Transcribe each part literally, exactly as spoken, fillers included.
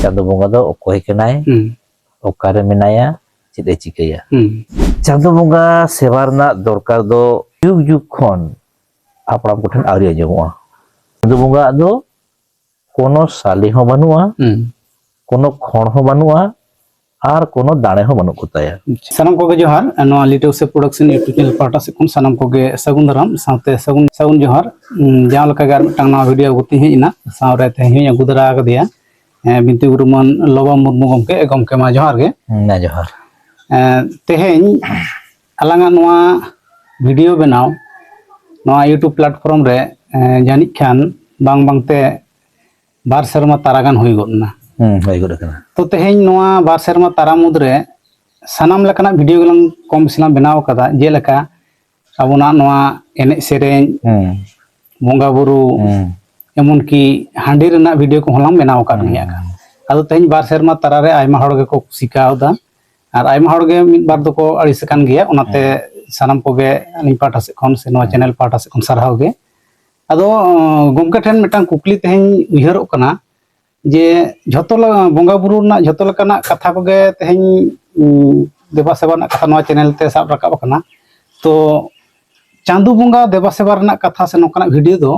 ᱪᱟᱸᱫᱚ ᱵᱚᱸᱜᱟ ᱫᱚ ᱚᱠᱚᱭ ᱠᱟᱱᱟᱭ, ᱦᱩᱸ᱾ ᱚᱠᱟᱨᱮ ᱢᱮᱱᱟᱭᱟ, ᱪᱮᱫ ᱮ ᱪᱤᱠᱟᱹᱭᱟ᱾ ᱦᱩᱸ᱾ ᱪᱟᱸᱫᱚ ᱵᱚᱸᱜᱟ ᱥᱮᱵᱟ ᱨᱮᱱᱟᱜ ᱫᱚᱨᱠᱟᱨ ᱫᱚ ᱡᱩᱜᱽ ᱡᱩᱜᱽ ᱠᱷᱚᱱ ᱦᱟᱯᱲᱟᱢ ᱠᱚᱴᱷᱮᱱ ᱟᱹᱣᱨᱤ ᱟᱸᱡᱚᱢᱚᱜᱼᱟ᱾ ᱪᱟᱸᱫᱚ ᱵᱚᱸᱜᱟᱣᱟᱜ ᱫᱚ ᱠᱳᱱᱳ ᱥᱟᱞᱮ ᱦᱚᱸ ᱵᱟᱹᱱᱩᱜᱼᱟ, ᱦᱩᱸ᱾ ᱠᱳᱱᱳ ᱠᱷᱚᱲ ᱦᱚᱸ ᱵᱟᱹᱱᱩᱜᱼᱟ, ᱟᱨ ᱠᱳᱱᱳ ᱫᱟᱲᱮ ᱦᱚᱸ ᱵᱟᱹᱱᱩᱜ ᱠᱚ ᱛᱟᱭᱟ᱾ ᱥᱟᱱᱟᱢ ᱠᱚᱜᱮ ᱡᱚᱦᱟᱨ᱾ ᱱᱚᱣᱟ ᱞᱤᱴᱟᱹ ᱥᱮ ᱯᱨᱚᱰᱟᱠᱥᱚᱱ YouTube ᱪᱮᱱᱮᱞ ᱯᱟᱦᱴᱟ ᱥᱮᱫ ᱠᱷᱚᱱ ᱥᱟᱱᱟᱢ ᱠᱚᱜᱮ ᱥᱟᱹᱜᱩᱱ ᱫᱟᱨᱟᱢ, ᱥᱟᱶᱛᱮ ᱥᱟᱹᱜᱩᱱ, ᱥᱟᱹᱜᱩᱱ ᱡᱚᱦᱟᱨ᱾ ᱩᱸ, ᱡᱟᱦᱟᱸ ᱞᱮᱠᱟ ᱜᱮ ᱟᱨ ᱢᱤᱫᱴᱟᱝ ᱱᱟᱣᱟ ᱵᱷᱤᱰᱤᱭᱳ ᱟᱹᱜᱩ ᱛᱤᱧ ᱦᱮᱡ ᱮᱱᱟ, ᱥᱟᱶᱨᱮ ᱛᱮᱦᱮᱧ ᱦᱚᱸᱧ ᱟᱹᱜᱩ ᱫᱟᱨᱟ ᱟᱠᱟᱫᱮᱭᱟ, ᱦᱮᱸ, ᱵᱤᱱᱛᱤ ᱜᱩᱨᱩ ᱢᱟᱱ ᱞᱚᱵᱟ ᱢᱩᱨᱢᱩ ᱜᱚᱢᱠᱮ᱾ ᱜᱚᱢᱠᱮ, ᱢᱟ ᱡᱚᱦᱟᱨ ᱜᱮ᱾ ᱦᱮᱸ, ᱡᱚᱦᱟᱨ᱾ ᱮᱸ, ᱛᱮᱦᱮᱧ ᱟᱞᱟᱝᱟᱜ ᱱᱚᱣᱟ ᱵᱷᱤᱰᱤᱭᱳ ᱵᱮᱱᱟᱣ, ᱱᱚᱣᱟ YouTube platform ᱨᱮ, ᱮᱸ, ᱡᱟᱹᱱᱤᱡ ᱠᱷᱟᱱ ᱵᱟᱝ ᱵᱟᱝᱛᱮ ᱵᱟᱨ ᱥᱮᱨᱢᱟ ᱛᱟᱨᱟ ᱜᱟᱱ ᱦᱩᱭ ᱜᱚᱫ ᱮᱱᱟ᱾ ᱦᱩᱸ, ᱦᱩᱭ ᱜᱚᱫ ᱟᱠᱟᱱᱟ᱾ ᱛᱚ, ᱛᱮᱦᱮᱧ ᱱᱚᱣᱟ ᱵᱟᱨ ᱥᱮᱨᱢᱟ ᱛᱟᱨᱟ ᱢᱩᱫᱽᱨᱮ ᱥᱟᱱᱟᱢ ᱞᱮᱠᱟᱱᱟᱜ ᱵᱷᱤᱰᱤᱭᱳ ᱜᱮᱞᱟᱝ ᱠᱚᱢ ᱵᱮᱥᱤ ᱞᱟᱝ ᱵᱮᱱᱟᱣ ᱟᱠᱟᱫᱟ, ᱡᱮᱞᱮᱠᱟ ᱟᱵᱚᱱᱟᱜ ᱱᱚᱣᱟ ᱮᱱᱮᱡ ᱥᱮᱨᱮᱧ, ᱦᱩᱸ᱾ ᱵᱚᱸᱜᱟ ᱵᱩᱨᱩ, ᱦᱩᱸ᱾ ᱮᱢᱚᱱᱠᱤ ᱦᱟᱺᱰᱤ ᱨᱮᱱᱟᱜ ᱵᱷᱤᱰᱤᱭᱳ ᱠᱚᱦᱚᱸ ᱞᱟᱝ ᱵᱮᱱᱟᱣ ᱟᱠᱟᱫ ᱦᱩᱸ᱾ ᱜᱮᱭᱟ᱾ ᱟᱫᱚ ᱛᱮᱦᱮᱧ ᱵᱟᱨ ᱥᱮᱨᱢᱟ ᱛᱟᱨᱟ ᱨᱮ ᱟᱭᱢᱟ ᱦᱚᱲ ᱜᱮᱠᱚ ᱠᱩᱥᱤ ᱠᱟᱣᱫᱟ, ᱟᱨ ᱟᱭᱢᱟ ᱦᱚᱲ ᱜᱮ ᱢᱤᱫ ᱵᱟᱨ ᱫᱚᱠᱚ ᱟᱹᱲᱤᱥ ᱟᱠᱟᱱ ᱜᱮᱭᱟ᱾ ᱚᱱᱟᱛᱮ ᱦᱩᱸ᱾ ᱥᱟᱱᱟᱢ ᱠᱚᱜᱮ ᱟᱹᱞᱤᱧ ᱯᱟᱦᱴᱟ ᱥᱮᱫ ᱠᱷᱚᱱ ᱥᱮ ᱱᱚᱣᱟ ᱦᱩᱸ᱾ ᱪᱮᱱᱮᱞ ᱯᱟᱦᱴᱟ ᱥᱮᱫ ᱠᱷᱚᱱ ᱥᱟᱨᱦᱟᱣ ᱜᱮ᱾ ᱟᱫᱚ, ᱜᱚᱢᱠᱮ ᱴᱷᱮᱱ ᱢᱤᱫᱴᱟᱝ ᱠᱩᱠᱞᱤ ᱛᱮᱦᱮᱧ ᱩᱭᱦᱟᱹᱨᱚᱜ ᱠᱟᱱᱟ, ᱡᱮ ᱡᱷᱚᱛᱚ ᱞᱮ-, ᱵᱚᱸᱜᱟ ᱵᱩᱨᱩ ᱨᱮᱱᱟᱜ ᱡᱷᱚᱛᱚ ᱞᱮᱠᱟᱱᱟᱜ ᱠᱟᱛᱷᱟ ᱠᱚᱜᱮ ᱛᱮᱦᱮᱧ, ᱩᱸ, ᱫᱮᱵᱟ ᱥᱮᱵᱟ ᱨᱮᱱᱟᱜ ᱠᱟᱛᱷᱟ ᱱᱚᱣᱟ ᱪᱮᱱᱮᱞ ᱛᱮ ᱥᱟᱵ ᱨᱟᱠᱟᱵ ᱟᱠᱟᱱᱟ᱾ ᱛᱚ, ᱪᱟᱸᱫᱚ ᱵᱚᱸᱜᱟ ᱫᱮᱵᱟ ᱥᱮᱵᱟ ᱨᱮᱱᱟᱜ ᱠᱟᱛᱷᱟ ᱥᱮ ᱱᱚᱝᱠᱟᱱᱟᱜ ᱵᱷᱤᱰᱤᱭᱳ ᱫᱚ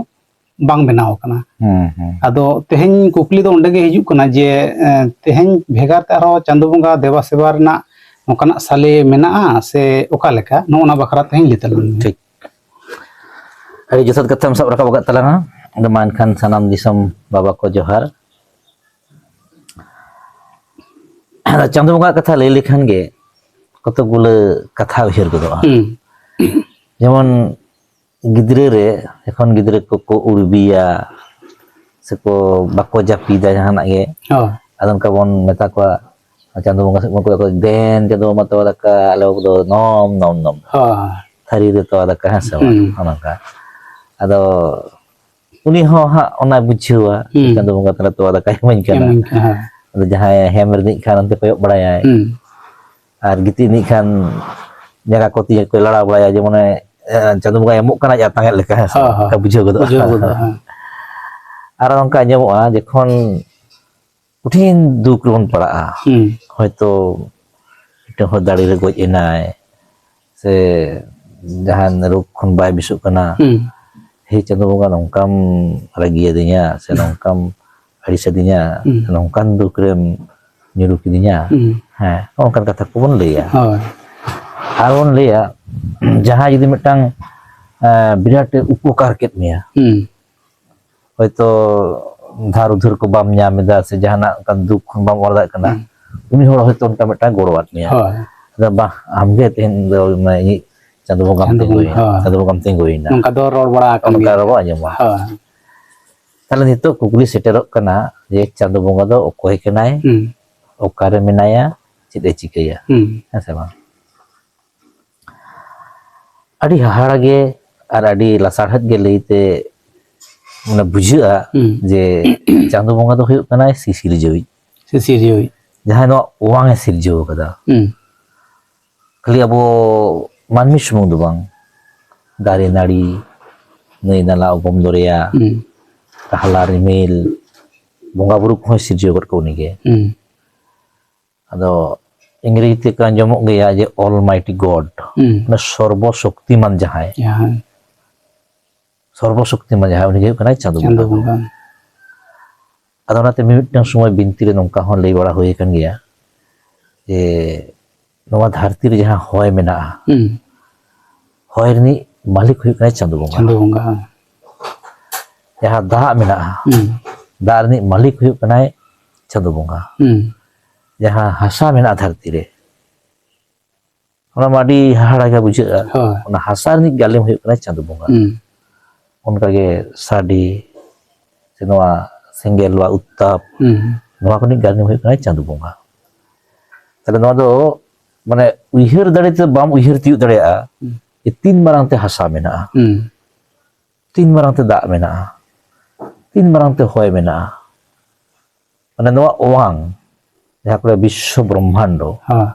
ᱵᱟᱝ ᱵᱮᱱᱟᱣ ᱟᱠᱟᱱᱟ᱾ ᱦᱩᱸ, ᱦᱩᱸ᱾ ᱟᱫᱚ ᱛᱮᱦᱮᱧ ᱠᱩᱠᱞᱤ ᱫᱚ ᱚᱸᱰᱮ ᱜᱮ ᱦᱤᱡᱩᱜ ᱠᱟᱱᱟ ᱡᱮ, ᱮᱸ, ᱛᱮᱦᱮᱧ ᱵᱷᱮᱜᱟᱨ ᱛᱮ ᱟᱨᱦᱚᱸ ᱪᱟᱸᱫᱚ ᱵᱚᱸᱜᱟ ᱫᱮᱵᱟ ᱥᱮᱵᱟ ᱨᱮᱱᱟᱜ ᱱᱚᱝᱠᱟᱱᱟᱜ ᱥᱟᱞᱮ ᱢᱮᱱᱟᱜᱼᱟ ᱥᱮ ᱚᱠᱟ ᱞᱮᱠᱟ? ᱱᱚᱜᱼᱚ ᱱᱟ ᱵᱟᱠᱷᱨᱟ ᱛᱮᱦᱮᱧ ᱞᱟᱹᱭ ᱛᱟᱞᱟᱝ ᱢᱮ᱾ ᱴᱷᱤᱠ᱾ ᱟᱹᱰᱤ ᱡᱚᱛᱷᱟᱛ ᱠᱟᱛᱷᱟᱢ ᱥᱟᱵ ᱨᱟᱠᱟᱵ ᱟᱠᱟᱫ ᱛᱟᱞᱟᱝᱟ᱾ ᱟᱫᱚ ᱢᱟ ᱮᱱᱠᱷᱟᱱ ᱥᱟᱱᱟᱢ ᱫᱤᱥᱚᱢ ᱵᱟᱵᱟ ᱠᱚ ᱡᱚᱦᱟᱨ᱾ ᱪᱟᱸᱫᱚ ᱵᱚᱸᱜᱟᱣᱟᱜ ᱠᱟᱛᱷᱟ ᱞᱟᱹᱭ ᱞᱮᱠᱷᱟᱱ ᱜᱮ ᱠᱚᱛᱚ ᱜᱩᱞᱟᱹ ᱠᱟᱛᱷᱟ ᱩᱭᱦᱟᱹᱨ ᱜᱚᱫᱚᱜᱼᱟ᱾ ᱦᱩᱸ᱾ ᱡᱮᱢᱚᱱ ᱜᱤᱫᱽᱨᱟᱹ ᱨᱮ ᱡᱚᱠᱷᱚᱱ ᱜᱤᱫᱽᱨᱟᱹ ᱠᱚᱠᱚ ᱩᱲᱵᱤᱭᱟ ᱥᱮᱠᱚ ᱵᱟᱠᱚ ᱡᱟᱹᱯᱤᱫᱟ ᱡᱟᱦᱟᱱᱟᱜ ᱜᱮ, ᱦᱳᱭ᱾ ᱟᱫᱚ ᱚᱱᱠᱟ ᱵᱚᱱ ᱢᱮᱛᱟ ᱠᱚᱣᱟ, ᱪᱟᱸᱫᱚ ᱵᱚᱸᱜᱟ ᱥᱮᱫ ᱵᱚᱱ ᱠᱚᱭᱚᱜ ᱠᱚᱣᱟ, "ᱫᱮᱱ ᱪᱟᱸᱫᱚ ᱵᱚᱸᱜᱟ ᱛᱚᱣᱟ ᱫᱟᱠᱟ, ᱟᱞᱮ ᱵᱟᱹᱵᱩ ᱫᱚ ᱱᱚᱢ, ᱱᱚᱢ, ᱱᱚᱢ᱾ ᱦᱳᱭ᱾ ᱛᱷᱟᱹᱨᱤ ᱨᱮ ᱛᱚᱣᱟ ᱫᱟᱠᱟ", ᱦᱮᱸ ᱥᱮ ᱵᱟᱝ? ᱦᱩᱸ᱾ ᱚᱱᱮ ᱚᱱᱠᱟ᱾ ᱟᱫᱚ ᱩᱱᱤ ᱦᱚᱸ ᱦᱟᱸᱜ ᱚᱱᱟᱭ ᱵᱩᱡᱷᱟᱹᱣᱟ, ᱦᱩᱸ᱾ ᱪᱟᱸᱫᱚ ᱵᱚᱸᱜᱟ ᱛᱟᱦᱞᱮ ᱛᱚᱣᱟ ᱫᱟᱠᱟᱭ ᱮᱢᱟᱹᱧ ᱠᱟᱱᱟ᱾ ᱮᱢᱟᱹᱧ ᱠᱟᱱᱟ, ᱦᱮᱸ᱾ ᱟᱫᱚ ᱡᱟᱦᱟᱸᱭ ᱦᱮᱢ ᱨᱤᱱᱤᱡ ᱠᱷᱟᱱ ᱚᱱᱛᱮ ᱠᱚᱭᱚᱜ ᱵᱟᱲᱟᱭᱟᱭ᱾ ᱦᱩᱸ᱾ ᱟᱨ ᱜᱤᱛᱤᱡ ᱨᱤᱱᱤᱡ ᱠᱷᱟᱱ ᱡᱟᱸᱜᱟ ᱠᱚ ᱛᱤ ᱠᱚᱭ ᱞᱟᱲᱟᱣ ᱵᱟᱲᱟᱭᱟ, ᱡᱮ ᱢᱟᱱᱮ, ᱮ, ᱪᱟᱸᱫᱚ ᱵᱚᱸᱜᱟᱭ ᱮᱢᱚᱜ ᱠᱟᱱᱟ ᱟᱡ ᱟᱛᱟᱝ ᱮᱫ ᱞᱮᱠᱟ, ᱦᱮᱸ ᱥᱮ? ᱦᱳᱭ, ᱦᱳᱭ᱾ ᱚᱱᱠᱟ ᱵᱩᱡᱷᱟᱹᱣ ᱜᱚᱫᱚᱜᱼᱟ᱾ ᱵᱩᱡᱷᱟᱹᱣ ᱜᱚᱫᱚᱜᱼᱟ, ᱦᱮᱸ᱾ ᱟᱨ ᱚᱱᱠᱟ ᱟᱸᱡᱚᱢᱚᱜᱼᱟ, ᱡᱚᱠᱷᱚᱱ ᱠᱚᱴᱷᱤᱱ ᱫᱩᱠ ᱨᱮᱵᱚᱱ ᱯᱟᱲᱟᱜᱼᱟ᱾ ᱦᱩᱸ᱾ ᱦᱚᱭᱛᱳ ᱢᱤᱫᱴᱮᱱ ᱦᱚᱲ ᱫᱟᱲᱮ ᱨᱮ ᱜᱚᱡ ᱮᱱᱟᱭ, ᱥᱮ ᱡᱟᱦᱟᱱ ᱨᱳᱜᱽ ᱠᱷᱚᱱ ᱵᱟᱭ ᱵᱮᱥᱚᱜ ᱠᱟᱱᱟ᱾ ᱦᱩᱸ᱾ "ᱦᱮ ᱪᱟᱸᱫᱳ ᱵᱚᱸᱜᱟ, ᱱᱚᱝᱠᱟᱢ ᱨᱟᱹᱜᱤᱭᱟᱹᱫᱤᱧᱟ, ᱥᱮ ᱱᱚᱝᱠᱟᱢ ᱟᱹᱲᱤᱥ ᱟᱹᱫᱤᱧᱟ, ᱦᱩᱸ᱾ ᱥᱮ ᱱᱚᱝᱠᱟᱱ ᱫᱩᱠ ᱨᱮᱢ ᱧᱩᱨᱩ ᱠᱤᱫᱤᱧᱟ?" ᱦᱩᱸ᱾ ᱦᱮᱸ, ᱱᱚᱝᱠᱟᱱ ᱠᱟᱛᱷᱟ ᱠᱚᱵᱚᱱ ᱞᱟᱹᱭᱟ᱾ ᱦᱳᱭ᱾ ᱟᱨ ᱵᱚᱱ ᱞᱟᱹᱭᱟ, ᱡᱟᱦᱟᱸᱭ ᱡᱩᱫᱤ ᱢᱤᱫᱴᱟᱝ, ᱮᱸ, ᱵᱤᱨᱟᱴ ᱮ ᱩᱯᱚᱠᱟᱨ ᱠᱮᱫ ᱢᱮᱭᱟ, ᱦᱩᱸ᱾ ᱦᱚᱭᱛᱳ ᱫᱷᱟᱨ ᱩᱫᱷᱟᱹᱨ ᱠᱚ ᱵᱟᱢ ᱧᱟᱢ ᱮᱫᱟ, ᱥᱮ ᱡᱟᱦᱟᱱᱟᱜ ᱚᱱᱠᱟᱱ ᱫᱩᱠ ᱠᱷᱚᱱ ᱵᱟᱢ ᱚᱣᱟᱨ ᱫᱟᱲᱮᱭᱟᱜ ᱠᱟᱱᱟ, ᱦᱩᱸ᱾ ᱩᱱᱤ ᱦᱚᱲ ᱦᱚᱭᱛᱳ ᱚᱱᱠᱟ ᱢᱤᱫᱴᱟᱝ ᱜᱚᱲᱚᱣᱟᱫ ᱢᱮᱭᱟ᱾ ᱦᱳᱭ᱾ ᱟᱫᱚ, "ᱵᱟᱦ, ᱟᱢᱜᱮ ᱛᱮᱦᱮᱧ ᱫᱚ ᱢᱟᱱᱮ ᱤᱧᱤᱡ ᱪᱟᱸᱫᱳ ᱵᱚᱸᱜᱟᱢ ᱪᱟᱸᱫᱳ ᱵᱚᱸᱜᱟ, ᱛᱤᱸᱜᱩᱭᱮᱱᱟ, ᱦᱳᱭ᱾ ᱪᱟᱸᱫᱳ ᱵᱚᱸᱜᱟᱢ ᱛᱤᱸᱜᱩᱭᱮᱱᱟ᱾" ᱱᱚᱝᱠᱟ ᱫᱚ ᱨᱚᱲ ᱵᱟᱲᱟ ᱟᱠᱟᱱ ᱚᱱᱠᱟ ᱜᱮᱭᱟ᱾ ᱨᱚᱲ ᱟᱸᱡᱚᱢᱚᱜᱼᱟ᱾ ᱦᱳᱭ᱾ ᱛᱟᱦᱞᱮ ᱱᱤᱛᱚᱜ ᱠᱩᱠᱞᱤ ᱥᱮᱴᱮᱨᱚᱜ ᱠᱟᱱᱟ ᱡᱮ ᱪᱟᱸᱫᱳ ᱵᱚᱸᱜᱟ ᱫᱚ ᱚᱠᱚᱭ ᱠᱟᱱᱟᱭ, ᱦᱩᱸ᱾ ᱚᱠᱟᱨᱮ ᱢᱮᱱᱟᱭᱟ, ᱪᱮᱫ ᱮ ᱪᱤᱠᱟᱹᱭᱟ? ᱦᱩᱸ᱾ ᱦᱮᱸ ᱥᱮ ᱵᱟᱝ? ᱟᱹᱰᱤ ᱦᱟᱦᱟᱲᱟ ᱜᱮ ᱟᱨ ᱟᱹᱰᱤ ᱞᱟᱥᱟᱲᱦᱮᱫ ᱜᱮ ᱞᱟᱹᱭᱛᱮ ᱢᱟᱱᱮ ᱵᱩᱡᱷᱟᱹᱜᱼᱟ, ᱦᱩᱸ᱾ ᱡᱮ ᱪᱟᱸᱫᱳ ᱵᱚᱸᱜᱟ ᱫᱚ ᱦᱩᱭᱩᱜ ᱠᱟᱱᱟᱭ ᱥᱤᱥᱤᱨᱡᱟᱹᱣᱤᱡ᱾ ᱥᱤᱥᱤᱨᱡᱟᱹᱣᱤᱡ᱾ ᱡᱟᱦᱟᱸᱭ ᱱᱚᱣᱟ ᱚᱣᱟᱝ ᱮ ᱥᱤᱨᱡᱟᱹᱣ ᱠᱟᱫᱟ᱾ ᱦᱩᱸ᱾ ᱠᱷᱟᱹᱞᱤ ᱟᱵᱚ ᱢᱟᱹᱱᱢᱤ ᱥᱩᱢᱩᱝ ᱫᱚ ᱵᱟᱝ, ᱫᱟᱨᱮ ᱱᱟᱹᱲᱤ, ᱱᱟᱹᱭ ᱱᱟᱞᱟ, ᱚᱜᱚᱢ ᱫᱚᱨᱭᱟ, ᱦᱩᱸ᱾ ᱨᱟᱦᱞᱟ ᱨᱤᱢᱤᱞ, ᱵᱚᱸᱜᱟ ᱵᱩᱨᱩ ᱠᱚᱦᱚᱸᱭ ᱥᱤᱨᱡᱟᱹᱣ ᱟᱠᱟᱫ ᱠᱚᱣᱟ ᱩᱱᱤᱜᱮ᱾ ᱦᱩᱸ᱾ ᱟᱫᱚ ᱤᱝᱨᱮᱡᱤ ᱛᱮᱠᱚ ᱟᱸᱡᱚᱢᱚᱜ ᱜᱮᱭᱟ ᱡᱮ Almighty God, ᱦᱩᱸ᱾ ᱢᱟᱱᱮ ᱥᱚᱨᱵᱚ ᱥᱚᱠᱛᱤᱢᱟᱱ ᱡᱟᱦᱟᱸᱭ᱾ ᱡᱟᱦᱟᱸᱭ᱾ ᱥᱚᱨᱵᱚ ᱥᱚᱠᱛᱤᱢᱟᱱ ᱡᱟᱦᱟᱸᱭ, ᱩᱱᱤ ᱜᱮ ᱦᱩᱭᱩᱜ ᱠᱟᱱᱟᱭ ᱪᱟᱸᱫᱳ ᱪᱟᱸᱫᱳ ᱵᱚᱸᱜᱟ᱾ ᱵᱚᱸᱜᱟ᱾ ᱟᱫᱚ ᱚᱱᱟᱛᱮ ᱢᱤᱢᱤᱫᱴᱟᱝ ᱥᱚᱢᱚᱭ ᱵᱤᱱᱛᱤ ᱨᱮ ᱱᱚᱝᱠᱟ ᱦᱚᱸ ᱞᱟᱹᱭ ᱵᱟᱲᱟ ᱦᱩᱭ ᱟᱠᱟᱱ ᱜᱮᱭᱟ ᱡᱮ ᱱᱚᱣᱟ ᱫᱷᱟᱹᱨᱛᱤ ᱨᱮ ᱡᱟᱦᱟᱸ ᱦᱚᱭ ᱢᱮᱱᱟᱜᱼᱟ, ᱦᱩᱸ᱾ ᱦᱚᱭ ᱨᱤᱱᱤᱡ ᱢᱟᱹᱞᱤᱠ ᱦᱩᱭᱩᱜ ᱠᱟᱱᱟᱭ ᱪᱟᱸᱫᱳ ᱵᱚᱸᱜᱟ᱾ ᱪᱟᱸᱫᱳ ᱵᱚᱸᱜᱟ᱾ ᱡᱟᱦᱟᱸ ᱫᱟᱜ ᱢᱮᱱᱟᱜᱼᱟ, ᱦᱩᱸ᱾ ᱫᱟᱜ ᱨᱤᱱᱤᱡ ᱢᱟᱹᱞᱤᱠ ᱦᱩᱭᱩᱜ ᱠᱟᱱᱟᱭ ᱪᱟᱸᱫᱳ ᱵᱚᱸᱜᱟ᱾ ᱦᱩᱸ᱾ ᱡᱟᱦᱟᱸ ᱦᱟᱥᱟ ᱢᱮᱱᱟᱜᱼᱟ ᱫᱷᱟᱹᱨᱛᱤ ᱨᱮ, ᱚᱱᱟ ᱢᱟ ᱟᱹᱰᱤ ᱦᱟᱦᱟᱲᱟ ᱜᱮ ᱵᱩᱡᱷᱟᱹᱜᱼᱟ᱾ ᱦᱳᱭ᱾ ᱚᱱᱟ ᱦᱟᱥᱟ ᱨᱤᱱᱤᱡ ᱜᱟᱹᱞᱤᱢ ᱦᱩᱭᱩᱜ ᱠᱟᱱᱟᱭ ᱪᱟᱸᱫᱳ ᱵᱚᱸᱜᱟ᱾ ᱦᱩᱸ᱾ ᱚᱱᱠᱟᱜᱮ ᱥᱟᱰᱮ, ᱥᱮ ᱱᱚᱣᱟ ᱥᱮᱸᱜᱮᱞ ᱵᱟ ᱩᱛᱛᱟᱯ, ᱦᱩᱸ᱾ ᱱᱚᱣᱟ ᱠᱚ ᱨᱤᱱᱤᱡ ᱜᱟᱹᱞᱤᱢ ᱦᱩᱭᱩᱜ ᱠᱟᱱᱟᱭ ᱪᱟᱸᱫᱳ ᱵᱚᱸᱜᱟ᱾ ᱛᱟᱦᱞᱮ ᱱᱚᱣᱟ ᱫᱚ ᱢᱟᱱᱮ ᱩᱭᱦᱟᱹᱨ ᱫᱟᱲᱮ ᱛᱮ ᱵᱟᱢ ᱩᱭᱦᱟᱹᱨ ᱛᱤᱭᱳᱜ ᱫᱟᱲᱮᱭᱟᱜᱼᱟ, ᱦᱩᱸ᱾ ᱡᱮ ᱛᱤᱱ ᱢᱟᱨᱟᱝ ᱛᱮ ᱦᱟᱥᱟ ᱢᱮᱱᱟᱜᱼᱟ, ᱦᱩᱸ᱾ ᱛᱤᱱ ᱢᱟᱨᱟᱝ ᱛᱮ ᱫᱟᱜ ᱢᱮᱱᱟᱜᱼᱟ, ᱛᱤᱱ ᱢᱟᱨᱟᱝ ᱛᱮ ᱦᱚᱭ ᱢᱮᱱᱟᱜᱼᱟ᱾ ᱢᱟᱱᱮ ᱱᱚᱣᱟ ᱚᱣᱟᱝ, ᱡᱟᱦᱟᱸ ᱠᱚ ᱞᱟᱹᱭᱟ ᱵᱤᱥᱥᱚ ᱵᱨᱚᱦᱢᱟᱱᱰᱚ, ᱦᱮᱸ᱾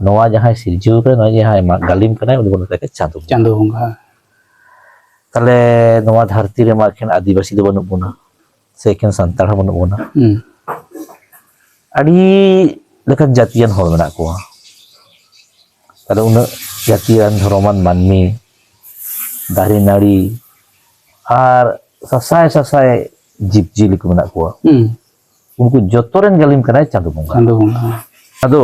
ᱱᱚᱣᱟ ᱡᱟᱦᱟᱸᱭ ᱥᱤᱨᱡᱟᱹᱣ ᱠᱟᱱᱟᱭ, ᱱᱚᱣᱟ ᱡᱟᱦᱟᱸᱭ ᱢᱟ-, ᱜᱟᱹᱞᱤᱢ ᱠᱟᱱᱟᱭ, ᱩᱱᱤ ᱵᱚᱱ ᱢᱮᱛᱟᱭ ᱠᱟᱱᱟ ᱪᱟᱸᱫᱳ ᱵᱚᱸᱜᱟ᱾ ᱪᱟᱸᱫᱳ ᱵᱚᱸᱜᱟ᱾ ᱛᱟᱦᱞᱮ ᱱᱚᱣᱟ ᱫᱷᱟᱹᱨᱛᱤ ᱨᱮᱢᱟ ᱮᱠᱷᱮᱱ ᱟᱹᱫᱤᱵᱟᱹᱥᱤ ᱫᱚ ᱵᱟᱹᱱᱩᱜ ᱵᱚᱱᱟ, ᱥᱮ ᱮᱠᱷᱮᱱ ᱥᱟᱱᱛᱟᱲ ᱦᱚᱸ ᱵᱟᱹᱱᱩᱜ ᱵᱚᱱᱟ᱾ ᱦᱩᱸ᱾ ᱟᱹᱰᱤ ᱞᱮᱠᱟᱱ ᱡᱟᱹᱛᱤᱭᱟᱱ ᱦᱚᱲ ᱢᱮᱱᱟᱜ ᱠᱚᱣᱟ᱾ ᱛᱟᱦᱞᱮ ᱩᱱᱟᱹᱜ ᱡᱟᱹᱛᱤᱭᱟᱱ ᱫᱷᱚᱨᱚᱢᱟᱱ ᱢᱟᱹᱱᱢᱤ, ᱫᱟᱨᱮ ᱱᱟᱹᱲᱤ ᱟᱨ ᱥᱟᱥᱟᱭ ᱥᱟᱥᱟᱭ ᱡᱤᱵᱽ ᱡᱤᱭᱟᱹᱞᱤ ᱠᱚ ᱢᱮᱱᱟᱜ ᱠᱚᱣᱟ᱾ ᱦᱩᱸ᱾ ᱩᱱᱠᱩ ᱡᱚᱛᱚ ᱨᱮᱱ ᱜᱟᱹᱞᱤᱢ ᱠᱟᱱᱟᱭ ᱪᱟᱸᱫᱚ ᱵᱚᱸᱜᱟ᱾ ᱪᱟᱸᱫᱚ ᱵᱚᱸᱜᱟ᱾ ᱟᱫᱚ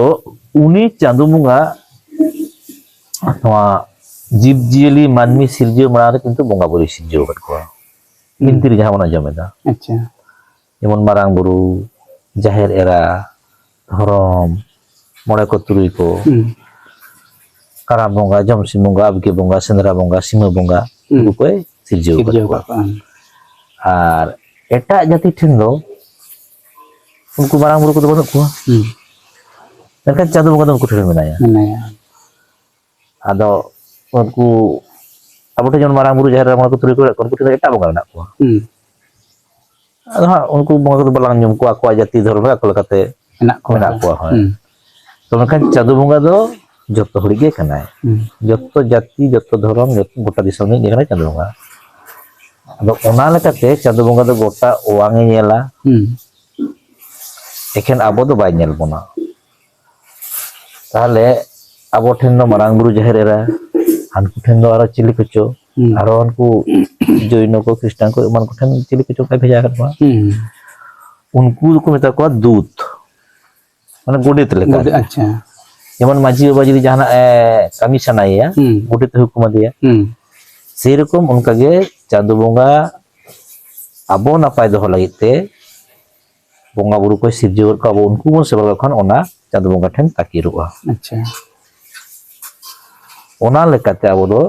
ᱩᱱᱤ ᱪᱟᱸᱫᱚ ᱵᱚᱸᱜᱟ ᱱᱚᱣᱟ ᱡᱤᱵᱽ ᱡᱤᱭᱟᱹᱞᱤ ᱢᱟᱹᱱᱢᱤ ᱥᱤᱨᱡᱟᱹᱣ ᱢᱟᱲᱟᱝ ᱨᱮ ᱠᱤᱱᱛᱩ ᱵᱚᱸᱜᱟ ᱵᱩᱨᱩᱭ ᱥᱤᱨᱡᱟᱹᱣ ᱟᱠᱟᱫ ᱠᱚᱣᱟ᱾ ᱦᱩᱸ᱾ ᱵᱤᱱᱛᱤ ᱨᱮ ᱡᱟᱦᱟᱸ ᱵᱚᱱ ᱟᱸᱡᱚᱢ ᱮᱫᱟ᱾ ᱟᱪᱪᱷᱟ᱾ ᱡᱮᱢᱚᱱ ᱢᱟᱨᱟᱝ ᱵᱩᱨᱩ, ᱡᱟᱦᱮᱨ ᱮᱨᱟ, ᱫᱷᱚᱨᱚᱢ, ᱢᱚᱬᱮ ᱠᱚ ᱛᱩᱨᱩᱭ ᱠᱚ, ᱦᱩᱸ᱾ ᱠᱟᱨᱟᱢ ᱵᱚᱸᱜᱟ, ᱡᱚᱢᱥᱤᱢ ᱵᱚᱸᱜᱟ, ᱟᱵᱜᱮ ᱵᱚᱸᱜᱟ, ᱥᱮᱸᱫᱽᱨᱟ ᱵᱚᱸᱜᱟ, ᱥᱤᱢᱟᱹ ᱵᱚᱸᱜᱟ, ᱦᱩᱸ᱾ ᱩᱱᱠᱩ ᱠᱚᱭ ᱥᱤᱨᱡᱟᱹᱣ ᱟᱠᱟᱫ ᱥᱤᱨᱡᱟᱹᱣ ᱠᱚᱣᱟ᱾ ᱟᱠᱟᱫ ᱠᱚᱣᱟ, ᱦᱩᱸ᱾ ᱟᱨ ᱮᱴᱟᱜ ᱡᱟᱹᱛᱤ ᱴᱷᱮᱱ ᱫᱚ ᱩᱱᱠᱩ ᱢᱟᱨᱟᱝ ᱵᱩᱨᱩ ᱠᱚᱫᱚ ᱵᱟᱹᱱᱩᱜ ᱠᱚᱣᱟ᱾ ᱦᱩᱸ᱾ ᱢᱮᱱᱠᱷᱟᱱ ᱪᱟᱸᱫᱚ ᱵᱚᱸᱜᱟ ᱫᱚ ᱩᱱᱠᱩ ᱴᱷᱮᱱ ᱢᱮᱱᱟᱭᱟ᱾ ᱢᱮᱱᱟᱭᱟ᱾ ᱟᱫᱚ ᱩᱱᱠᱩ ᱟᱵᱚ ᱴᱷᱮᱱ ᱡᱮᱢᱚᱱ ᱢᱟᱨᱟᱝ ᱵᱩᱨᱩ, ᱡᱟᱦᱮᱨ ᱮᱨᱟ, ᱢᱚᱬᱮ ᱠᱚ ᱛᱩᱨᱩᱭ ᱠᱚ ᱢᱮᱱᱟᱜ ᱠᱚᱣᱟ, ᱩᱱᱠᱩ ᱴᱷᱮᱱ ᱫᱚ ᱮᱴᱟᱜ ᱵᱚᱸᱜᱟ ᱢᱮᱱᱟᱜ ᱠᱚᱣᱟ᱾ ᱦᱩᱸ᱾ ᱟᱫᱚ ᱦᱟᱸᱜ ᱩᱱᱠᱩ ᱵᱚᱸᱜᱟ ᱠᱚᱫᱚ ᱵᱟᱞᱟᱝ ᱧᱩᱢ ᱠᱚᱣᱟ, ᱟᱠᱚᱣᱟᱜ ᱡᱟᱹᱛᱤ ᱫᱷᱚᱨᱚᱢ ᱨᱮ ᱟᱠᱚ ᱞᱮᱠᱟᱛᱮ ᱢᱮᱱᱟᱜ ᱠᱚᱣᱟ᱾ ᱢᱮᱱᱟᱜ ᱠᱚᱣᱟ, ᱦᱳᱭ᱾ ᱦᱩᱸ᱾ ᱛᱚ ᱢᱮᱱᱠᱷᱟᱱ ᱪᱟᱸᱫᱚ ᱵᱚᱸᱜᱟ ᱫᱚ ᱡᱚᱛᱚ ᱦᱚᱲᱤᱡ ᱜᱮ ᱠᱟᱱᱟᱭ᱾ ᱦᱩᱸ᱾ ᱡᱚᱛᱚ ᱡᱟᱹᱛᱤ, ᱡᱚᱛᱚ ᱫᱷᱚᱨᱚᱢ, ᱡᱚᱛᱚ ᱜᱚᱴᱟ ᱫᱤᱥᱚᱢ ᱨᱤᱱᱤᱡ ᱜᱮ ᱠᱟᱱᱟᱭ ᱪᱟᱸᱫᱚ ᱵᱚᱸᱜᱟ᱾ ᱟᱫᱚ ᱚᱱᱟ ᱞᱮᱠᱟᱛᱮ ᱪᱟᱸᱫᱚ ᱵᱚᱸᱜᱟ ᱫᱚ ᱜᱚᱴᱟ ᱚᱣᱟᱝ ᱮ ᱧᱮᱞᱟ᱾ ᱦᱩᱸ᱾ ᱮᱠᱷᱮᱱ ᱟᱵᱚ ᱫᱚ ᱵᱟᱭ ᱧᱮᱞ ᱵᱚᱱᱟ᱾ ᱛᱟᱦᱞᱮ ᱟᱵᱚ ᱴᱷᱮᱱ ᱫᱚ ᱢᱟᱨᱟᱝ ᱵᱩᱨᱩ, ᱡᱟᱦᱮᱨ ᱮᱨᱟ, ᱦᱟᱱᱠᱩ ᱴᱷᱮᱱ ᱫᱚ ᱟᱨᱚ ᱪᱤᱞᱤ ᱠᱚᱪᱚ, ᱦᱩᱸ᱾ ᱟᱨᱚ ᱦᱟᱱᱠᱩ ᱡᱳᱭᱱᱚ ᱠᱚ, ᱠᱷᱨᱤᱥᱴᱟᱱ ᱠᱚ, ᱮᱢᱟᱱ ᱠᱚ ᱴᱷᱮᱱ ᱪᱤᱞᱤ ᱠᱚᱪᱚ ᱚᱱᱠᱟᱭ ᱵᱷᱮᱡᱟ ᱟᱠᱟᱫ ᱠᱚᱣᱟ᱾ ᱦᱩᱸ᱾ ᱩᱱᱠᱩ ᱫᱚᱠᱚ ᱢᱮᱛᱟ ᱠᱚᱣᱟ ᱫᱩᱛ, ᱢᱟᱱᱮ ᱜᱚᱰᱮᱛ ᱞᱮᱠᱟ᱾ ᱜᱚᱰᱮᱛ, ᱟᱪᱪᱷᱟ᱾ ᱡᱮᱢᱚᱱ ᱢᱟᱹᱡᱷᱤ ᱵᱟᱵᱟ ᱡᱩᱫᱤ ᱡᱟᱦᱟᱱᱟᱜ ᱮ ᱠᱟᱹᱢᱤ ᱥᱟᱱᱟᱭᱮᱭᱟ, ᱦᱩᱸ᱾ ᱜᱚᱰᱮᱛ ᱮ ᱦᱩᱠᱩᱢ ᱟᱫᱮᱭᱟ᱾ ᱦᱩᱸ᱾ ᱥᱮᱨᱚᱠᱚᱢ ᱚᱱᱠᱟᱜᱮ ᱪᱟᱸᱫᱚ ᱵᱚᱸᱜᱟ ᱟᱵᱚ ᱱᱟᱯᱟᱭ ᱫᱚᱦᱚ ᱞᱟᱹᱜᱤᱫ ᱛᱮ ᱵᱚᱸᱜᱟ ᱵᱩᱨᱩ ᱠᱚᱭ ᱥᱤᱨᱡᱟᱹᱣ ᱟᱠᱟᱫ ᱠᱚᱣᱟ, ᱟᱵᱚ ᱩᱱᱠᱩ ᱵᱚᱱ ᱥᱮᱵᱟ ᱞᱮᱠᱚ ᱠᱷᱟᱱ ᱚᱱᱟ ᱪᱟᱸᱫᱚ ᱵᱚᱸᱜᱟ ᱴᱷᱮᱱ ᱛᱟᱹᱠᱤᱨᱚᱜᱼᱟ᱾ ᱟᱪᱪᱷᱟ᱾ ᱚᱱᱟ ᱞᱮᱠᱟᱛᱮ ᱟᱵᱚ ᱫᱚ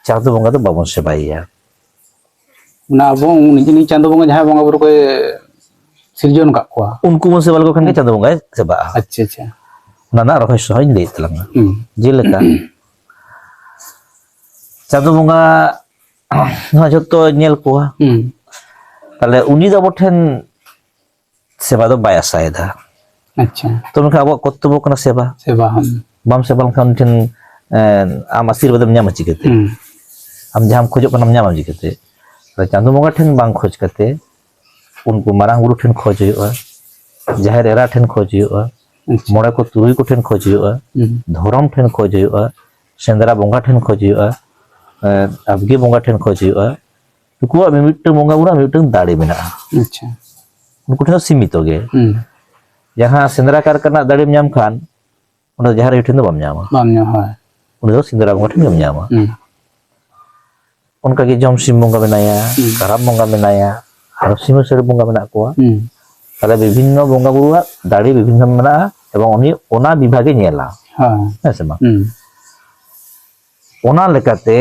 ᱪᱟᱸᱫᱚ ᱵᱚᱸᱜᱟ ᱫᱚ ᱵᱟᱵᱚᱱ ᱥᱮᱵᱟᱭᱮᱭᱟ᱾ ᱚᱱᱟ ᱟᱵᱚ ᱩᱱᱤ, ᱩᱱᱤ ᱪᱟᱸᱫᱚ ᱵᱚᱸᱜᱟ ᱡᱟᱦᱟᱸᱭ ᱵᱚᱸᱜᱟ ᱵᱩᱨᱩ ᱠᱚᱭ ᱥᱤᱨᱡᱚᱱ ᱟᱠᱟᱫ ᱠᱚᱣᱟ᱾ ᱩᱱᱠᱩ ᱵᱚᱱ ᱥᱮᱵᱟ ᱞᱮᱠᱚ ᱠᱷᱟᱱ ᱜᱮ ᱪᱟᱸᱫᱚ ᱵᱚᱸᱜᱟᱭ ᱥᱮᱵᱟᱜᱼᱟ᱾ ᱟᱪᱪᱷᱟ, ᱟᱪᱪᱷᱟ᱾ ᱚᱱᱟ ᱨᱮᱱᱟᱜ ᱨᱚᱦᱚᱥᱭᱚ ᱦᱚᱸᱧ ᱞᱟᱹᱭᱮᱫ ᱛᱟᱞᱟᱝᱟ᱾ ᱦᱩᱸ᱾ ᱡᱮᱞᱮᱠᱟ ᱪᱟᱸᱫᱚ ᱵᱚᱸᱜᱟ ᱱᱚᱣᱟ ᱡᱷᱚᱛᱚ ᱧᱮᱞ ᱠᱚᱣᱟ᱾ ᱦᱩᱸ᱾ ᱛᱟᱦᱞᱮ ᱩᱱᱤ ᱫᱚ ᱟᱵᱚ ᱴᱷᱮᱱ ᱥᱮᱵᱟ ᱫᱚ ᱵᱟᱭ ᱟᱥᱟᱭᱮᱫᱟ᱾ ᱟᱪᱪᱷᱟ᱾ ᱛᱚ ᱢᱮᱱᱠᱷᱟᱱ ᱟᱵᱚᱣᱟᱜ ᱠᱚᱨᱛᱚᱵᱵᱚ ᱠᱟᱱᱟ ᱥᱮᱵᱟ᱾ ᱥᱮᱵᱟ, ᱦᱩᱸ᱾ ᱵᱟᱢ ᱥᱮᱵᱟ ᱞᱮᱱᱠᱷᱟᱱ ᱩᱱᱤ ᱴᱷᱮᱱ, ᱮᱸ, ᱟᱢ ᱟᱥᱤᱨᱵᱟᱫᱮᱢ ᱧᱟᱢᱟ ᱪᱤᱠᱟᱹᱛᱮ? ᱦᱩᱸ᱾ ᱟᱢ ᱡᱟᱦᱟᱸᱢ ᱠᱷᱚᱡᱚᱜ ᱠᱟᱱᱟᱢ ᱧᱟᱢᱟᱢ ᱪᱤᱠᱟᱹᱛᱮ? ᱛᱟᱦᱞᱮ ᱪᱟᱸᱫᱚ ᱵᱚᱸᱜᱟ ᱴᱷᱮᱱ ᱵᱟᱝ ᱠᱷᱚᱡᱽ ᱠᱟᱛᱮ ᱩᱱᱠᱩ ᱢᱟᱨᱟᱝ ᱵᱩᱨᱩ ᱴᱷᱮᱱ ᱠᱷᱚᱡᱽ ᱦᱩᱭᱩᱜᱼᱟ᱾ ᱡᱟᱦᱮᱨ ᱮᱨᱟ ᱴᱷᱮᱱ ᱠᱷᱚᱡᱽ ᱦᱩᱭᱩᱜᱼᱟ, ᱟᱪᱪᱷᱟ᱾ ᱢᱚᱬᱮ ᱠᱚ ᱛᱩᱨᱩᱭ ᱠᱚ ᱴᱷᱮᱱ ᱠᱷᱚᱡᱽ ᱦᱩᱭᱩᱜᱼᱟ, ᱦᱩᱸ᱾ ᱫᱷᱚᱨᱚᱢ ᱴᱷᱮᱱ ᱠᱷᱚᱡᱽ ᱦᱩᱭᱩᱜᱼᱟ, ᱥᱮᱸᱫᱽᱨᱟ ᱵᱚᱸᱜᱟ ᱴᱷᱮᱱ ᱠᱷᱚᱡᱽ ᱦᱩᱭᱩᱜᱼᱟ, ᱮᱸ, ᱟᱵᱜᱮ ᱵᱚᱸᱜᱟ ᱴᱷᱮᱱ ᱠᱷᱚᱡᱽ ᱦᱩᱭᱩᱜᱼᱟ᱾ ᱱᱩᱠᱩᱣᱟᱜ ᱢᱤᱢᱤᱫᱴᱟᱝ ᱵᱚᱸᱜᱟ ᱵᱩᱨᱩ ᱟᱨ ᱢᱤᱢᱤᱫᱴᱟᱝ ᱫᱟᱲᱮ ᱢᱮᱱᱟᱜᱼᱟ᱾ ᱟᱪᱪᱷᱟ᱾ ᱱᱩᱠᱩ ᱴᱷᱮᱱ ᱫᱚ ᱥᱤᱢᱤᱛᱚ ᱜᱮ᱾ ᱦᱩᱸ᱾ ᱡᱟᱦᱟᱸ ᱥᱮᱸᱫᱽᱨᱟ ᱠᱟᱨᱠᱟ ᱨᱮᱱᱟᱜ ᱫᱟᱲᱮᱢ ᱧᱟᱢ ᱠᱷᱟᱱ, ᱚᱸᱰᱮ ᱡᱟᱦᱮᱨ ᱟᱭᱳ ᱴᱷᱮᱱ ᱫᱚ ᱵᱟᱢ ᱧᱟᱢᱟ᱾ ᱵᱟᱢ ᱧᱟᱢᱟ, ᱦᱳᱭ᱾ ᱩᱱᱤ ᱫᱚ ᱥᱮᱸᱫᱽᱨᱟ ᱵᱚᱸᱜᱟ ᱴᱷᱮᱱ ᱜᱮᱢ ᱧᱟᱢᱟ᱾ ᱦᱩᱸ᱾ ᱚᱱᱠᱟᱜᱮ ᱡᱚᱢᱥᱤᱢ ᱵᱚᱸᱜᱟ ᱢᱮᱱᱟᱭᱟ, ᱦᱩᱸ᱾ ᱠᱟᱨᱟᱢ ᱵᱚᱸᱜᱟ ᱢᱮᱱᱟᱭᱟ, ᱟᱨᱚ ᱥᱤᱢᱟᱹ ᱥᱟᱹᱲᱤ ᱵᱚᱸᱜᱟ ᱢᱮᱱᱟᱜ ᱠᱚᱣᱟ᱾ ᱦᱩᱸ᱾ ᱛᱟᱦᱞᱮ ᱵᱤᱵᱷᱤᱱᱱᱚ ᱵᱚᱸᱜᱟ ᱵᱩᱨᱩᱣᱟᱜ ᱫᱟᱲᱮ ᱵᱤᱵᱷᱤᱱᱱᱚ ᱢᱮᱱᱟᱜᱼᱟ, ᱮᱵᱚᱝ ᱩᱱᱤ ᱚᱱᱟ ᱵᱤᱵᱷᱟᱜᱮ ᱧᱮᱞᱟ᱾ ᱦᱮᱸ᱾ ᱦᱮᱸ ᱥᱮ ᱵᱟᱝ? ᱦᱩᱸ᱾ ᱚᱱᱟ ᱞᱮᱠᱟᱛᱮ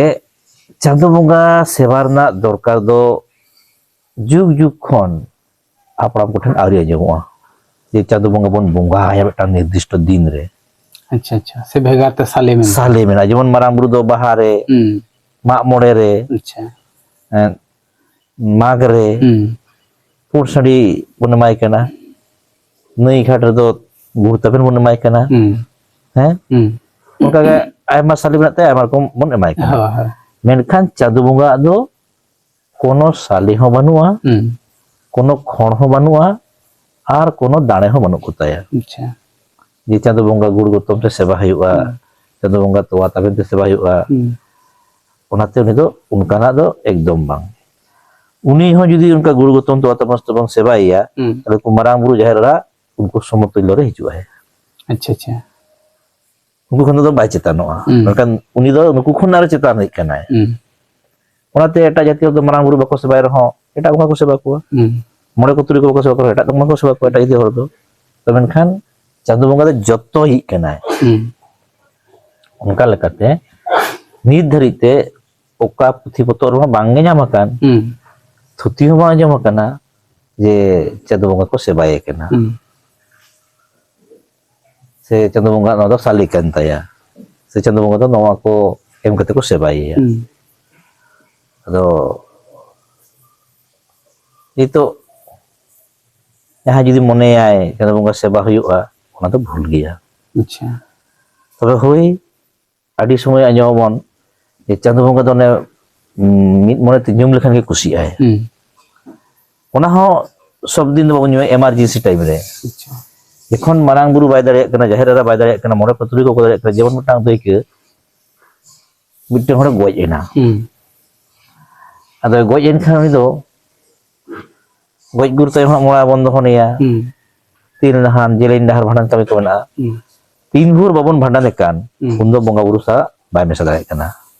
ᱪᱟᱸᱫᱚ ᱵᱚᱸᱜᱟ ᱥᱮᱵᱟ ᱨᱮᱱᱟᱜ ᱫᱚᱨᱠᱟᱨ ᱫᱚ ᱡᱩᱜᱽ ᱡᱩᱜᱽ ᱠᱷᱚᱱ ᱦᱟᱯᱲᱟᱢ ᱠᱚᱴᱷᱮᱱ ᱟᱹᱣᱨᱤ ᱟᱸᱡᱚᱢᱚᱜᱼᱟ, ᱡᱮ ᱪᱟᱸᱫᱚ ᱵᱚᱸᱜᱟ ᱵᱚᱱ ᱵᱚᱸᱜᱟ ᱟᱭᱟ ᱢᱤᱫᱴᱟᱝ ᱱᱤᱨᱫᱤᱥᱴᱚ ᱫᱤᱱ ᱨᱮ᱾ ᱟᱪᱪᱷᱟ, ᱟᱪᱪᱷᱟ᱾ ᱥᱮ ᱵᱷᱮᱜᱟᱨ ᱛᱮ ᱥᱟᱞᱮ ᱢᱮᱱᱟᱜᱼᱟ᱾ ᱥᱟᱞᱮ ᱢᱮᱱᱟᱜᱼᱟ, ᱡᱮᱢᱚᱱ ᱢᱟᱨᱟᱝ ᱵᱩᱨᱩ ᱫᱚ ᱵᱟᱦᱟ ᱨᱮ, ᱦᱩᱸ᱾ ᱢᱟᱜ ᱢᱚᱬᱮ ᱨᱮ, ᱟᱪᱪᱷᱟ᱾ ᱮᱸ, ᱢᱟᱜᱽ ᱨᱮ ᱦᱩᱸ᱾ ᱯᱩᱸᱰ ᱥᱟᱺᱰᱤ ᱵᱚᱱ ᱮᱢᱟᱭ ᱠᱟᱱᱟ, ᱱᱟᱹᱭ ᱜᱷᱟᱴ ᱨᱮᱫᱚ ᱜᱩᱲ ᱛᱟᱵᱮᱱ ᱵᱚᱱ ᱮᱢᱟᱭ ᱠᱟᱱᱟ᱾ ᱦᱩᱸ᱾ ᱦᱮᱸ? ᱦᱩᱸ᱾ ᱚᱱᱠᱟᱜᱮ ᱟᱭᱢᱟ ᱥᱟᱞᱮ ᱢᱮᱱᱟᱜ ᱛᱟᱭᱟ, ᱟᱭᱢᱟ ᱨᱚᱠᱚᱢ ᱵᱚᱱ ᱮᱢᱟᱭ ᱠᱟᱱᱟ᱾ ᱦᱳᱭ, ᱦᱳᱭ᱾ ᱢᱮᱱᱠᱷᱟᱱ ᱪᱟᱸᱫᱚ ᱵᱚᱸᱜᱟᱣᱟᱜ ᱫᱚ ᱠᱳᱱᱳ ᱥᱟᱞᱮ ᱦᱚᱸ ᱵᱟᱹᱱᱩᱜᱼᱟ, ᱦᱩᱸ᱾ ᱠᱳᱱᱳ ᱠᱷᱚᱲ ᱦᱚᱸ ᱵᱟᱹᱱᱩᱜᱼᱟ, ᱟᱨ ᱠᱳᱱᱳ ᱫᱟᱲᱮ ᱦᱚᱸ ᱵᱟᱹᱱᱩᱜ ᱠᱚ ᱛᱟᱭᱟ᱾ ᱟᱪᱪᱷᱟ᱾ ᱡᱮ ᱪᱟᱸᱫᱚ ᱵᱚᱸᱜᱟ ᱜᱩᱲ ᱜᱚᱛᱚᱢ ᱛᱮ ᱥᱮᱵᱟ ᱦᱩᱭᱩᱜᱼᱟ, ᱦᱩᱸ᱾ ᱪᱟᱸᱫᱚ ᱵᱚᱸᱜᱟ ᱛᱚᱣᱟ ᱛᱟᱵᱮᱱ ᱛᱮ ᱥᱮᱵᱟ ᱦᱩᱭᱩᱜᱼᱟ, ᱦᱩᱸ᱾ ᱚᱱᱟᱛᱮ ᱩᱱᱤ ᱫᱚ ᱚᱱᱠᱟᱱᱟᱜ ᱫᱚ ᱮᱠᱫᱚᱢ ᱵᱟᱝ᱾ ᱩᱱᱤ ᱦᱚᱸ ᱡᱩᱫᱤ ᱚᱱᱠᱟ ᱜᱩᱲ ᱜᱚᱛᱚᱢ ᱛᱚᱣᱟ ᱛᱟᱵᱮᱱ ᱛᱮᱵᱚᱱ ᱥᱮᱵᱟᱭᱮᱭᱟ, ᱦᱩᱸ᱾ ᱛᱟᱦᱞᱮ ᱩᱱᱠᱩ ᱢᱟᱨᱟᱝ ᱵᱩᱨᱩ ᱡᱟᱦᱮᱨ ᱮᱨᱟ ᱩᱱᱠᱩ ᱥᱚᱢᱚᱛᱩᱞᱞᱚ ᱨᱮ ᱦᱤᱡᱩᱜ ᱟᱭ᱾ ᱟᱪᱪᱷᱟ, ᱟᱪᱪᱷᱟ᱾ ᱩᱱᱠᱩ ᱠᱷᱚᱱ ᱫᱚ ᱵᱟᱭ ᱪᱮᱛᱟᱱᱚᱜᱼᱟ᱾ ᱦᱩᱸ᱾ ᱢᱮᱱᱠᱷᱟᱱ ᱩᱱᱤ ᱫᱚ ᱱᱩᱠᱩ ᱠᱷᱚᱱ ᱟᱨᱚ ᱪᱮᱛᱟᱱ ᱨᱤᱱᱤᱡ ᱠᱟᱱᱟᱭ᱾ ᱦᱩᱸ᱾ ᱚᱱᱟᱛᱮ ᱮᱴᱟᱜ ᱡᱟᱹᱛᱤ ᱦᱚᱲ ᱫᱚ ᱢᱟᱨᱟᱝ ᱵᱩᱨᱩ ᱵᱟᱠᱚ ᱥᱮᱵᱟᱭ ᱨᱮᱦᱚᱸ ᱮᱴᱟᱜ ᱵᱚᱸᱜᱟ ᱠᱚ ᱥᱮᱵᱟ ᱠᱚᱣᱟ᱾ ᱦᱩᱸ᱾ ᱢᱚᱬᱮ ᱠᱚ ᱛᱩᱨᱩᱭ ᱠᱚ ᱵᱟᱠᱚ ᱥᱮᱵᱟ ᱠᱚᱣᱟ, ᱮᱴᱟᱜ ᱵᱚᱸᱜᱟ ᱠᱚ ᱥᱮᱵᱟ ᱠᱚᱣᱟ ᱮᱴᱟᱜ ᱡᱟᱹᱛᱤ ᱦᱚᱲ ᱫᱚ᱾ ᱛᱚ ᱢᱮᱱᱠᱷᱟᱱ ᱪᱟᱸᱫᱚ ᱵᱚᱸᱜᱟ ᱫᱚ ᱡᱚᱛᱚᱭᱤᱡ ᱠᱟᱱᱟᱭ᱾ ᱦᱩᱸ᱾ ᱚᱱᱠᱟ ᱞᱮᱠᱟᱛᱮ ᱱᱤᱛ ᱫᱷᱟᱹᱨᱤᱡ ᱛᱮ ᱚᱠᱟ ᱯᱩᱛᱷᱤ ᱯᱚᱛᱚᱵ ᱨᱮᱦᱚᱸ ᱵᱟᱝ ᱜᱮ ᱧᱟᱢ ᱟᱠᱟᱱ, ᱦᱩᱸ᱾ ᱛᱷᱩᱛᱤ ᱦᱚᱸ ᱵᱟᱝ ᱟᱸᱡᱚᱢ ᱟᱠᱟᱱᱟ ᱡᱮ ᱪᱟᱸᱫᱚ ᱵᱚᱸᱜᱟ ᱠᱚ ᱥᱮᱵᱟᱭᱮ ᱠᱟᱱᱟ᱾ ᱦᱩᱸ᱾ ᱥᱮ ᱪᱟᱸᱫᱚ ᱵᱚᱸᱜᱟ ᱱᱚᱣᱟ ᱫᱚ ᱥᱟᱞᱮ ᱠᱟᱱ ᱛᱟᱭᱟ, ᱥᱮ ᱪᱟᱸᱫᱚ ᱵᱚᱸᱜᱟ ᱫᱚ ᱱᱚᱣᱟ ᱠᱚ ᱮᱢ ᱠᱟᱛᱮ ᱠᱚ ᱥᱮᱵᱟᱭᱮᱭᱟ᱾ ᱦᱩᱸ᱾ ᱟᱫᱚ ᱱᱤᱛᱚᱜ ᱡᱟᱦᱟᱸᱭ ᱡᱩᱫᱤ ᱢᱚᱱᱮᱭᱟᱭ ᱪᱟᱸᱫᱚ ᱵᱚᱸᱜᱟ ᱥᱮᱵᱟ ᱦᱩᱭᱩᱜᱼᱟ, ᱚᱱᱟ ᱫᱚ ᱵᱷᱩᱞ ᱜᱮᱭᱟ᱾ ᱟᱪᱪᱷᱟ᱾ ᱛᱚᱵᱮ ᱦᱳᱭ, ᱟᱹᱰᱤ ᱥᱚᱢᱚᱭ ᱟᱸᱡᱚᱢ ᱟᱵᱚᱱ ᱡᱮ ᱪᱟᱸᱫᱚ ᱵᱚᱸᱜᱟ ᱫᱚ ᱚᱱᱮ, ᱩᱸ, ᱢᱤᱫ ᱢᱚᱱᱮ ᱛᱮ ᱧᱩᱢ ᱞᱮᱠᱷᱟᱱ ᱜᱮ ᱠᱩᱥᱤᱜᱼᱟᱭ᱾ ᱦᱩᱸ᱾ ᱚᱱᱟ ᱦᱚᱸ ᱥᱚᱵ ᱫᱤᱱ ᱫᱚ ᱵᱟᱵᱚᱱ ᱧᱩᱭᱟ, ᱮᱢᱟᱨᱡᱮᱱᱥᱤ ᱴᱟᱭᱤᱢ ᱨᱮ᱾ ᱟᱪᱪᱷᱟ᱾ ᱡᱚᱠᱷᱚᱱ ᱢᱟᱨᱟᱝ ᱵᱩᱨᱩ ᱵᱟᱭ ᱫᱟᱲᱮᱭᱟᱜ ᱠᱟᱱᱟ, ᱡᱟᱦᱮᱨ ᱮᱨᱟ ᱵᱟᱭ ᱫᱟᱲᱮᱭᱟᱜ ᱠᱟᱱᱟ, ᱢᱚᱬᱮ ᱠᱚ ᱛᱩᱨᱩᱭ ᱠᱚ ᱵᱟᱠᱚ ᱫᱟᱲᱮᱭᱟᱜ ᱠᱟᱱᱟ, ᱡᱮᱢᱚᱱ ᱢᱤᱫᱴᱟᱝ ᱫᱟᱹᱭᱠᱟᱹ, ᱢᱤᱫᱴᱟᱝ ᱦᱚᱲᱮ ᱜᱚᱡ ᱮᱱᱟ᱾ ᱦᱩᱸ᱾ ᱟᱫᱚ ᱜᱚᱡ ᱮᱱ ᱠᱷᱟᱱ ᱩᱱᱤ ᱫᱚ ᱜᱚᱡ ᱜᱩᱨ ᱛᱟᱭᱚᱢ ᱦᱟᱸᱜ ᱢᱚᱲᱟ ᱵᱚᱱ ᱫᱚᱦᱚᱱᱮᱭᱟ᱾ ᱦᱩᱸ᱾ ᱛᱤᱞ ᱰᱟᱦᱟᱱ, ᱡᱮᱞᱮᱧ ᱰᱟᱦᱟᱨ ᱵᱷᱟᱸᱰᱟᱱ ᱠᱟᱹᱢᱤ ᱠᱚ ᱢᱮᱱᱟᱜᱼᱟ᱾ ᱦᱩᱸ᱾ ᱛᱤᱱ ᱵᱷᱳᱨ ᱵᱟᱵᱚᱱ ᱵᱷᱟᱸᱰᱟᱱᱮ ᱠᱟᱱ, ᱦᱩᱸ᱾ ᱩᱱ ᱫᱚ ᱵᱚᱸᱜᱟ ᱵᱩᱨᱩ ᱥᱟᱶ ᱵᱟᱭ ᱢᱮᱥᱟ ᱫᱟᱲᱮᱭᱟᱜ ᱠᱟᱱᱟ᱾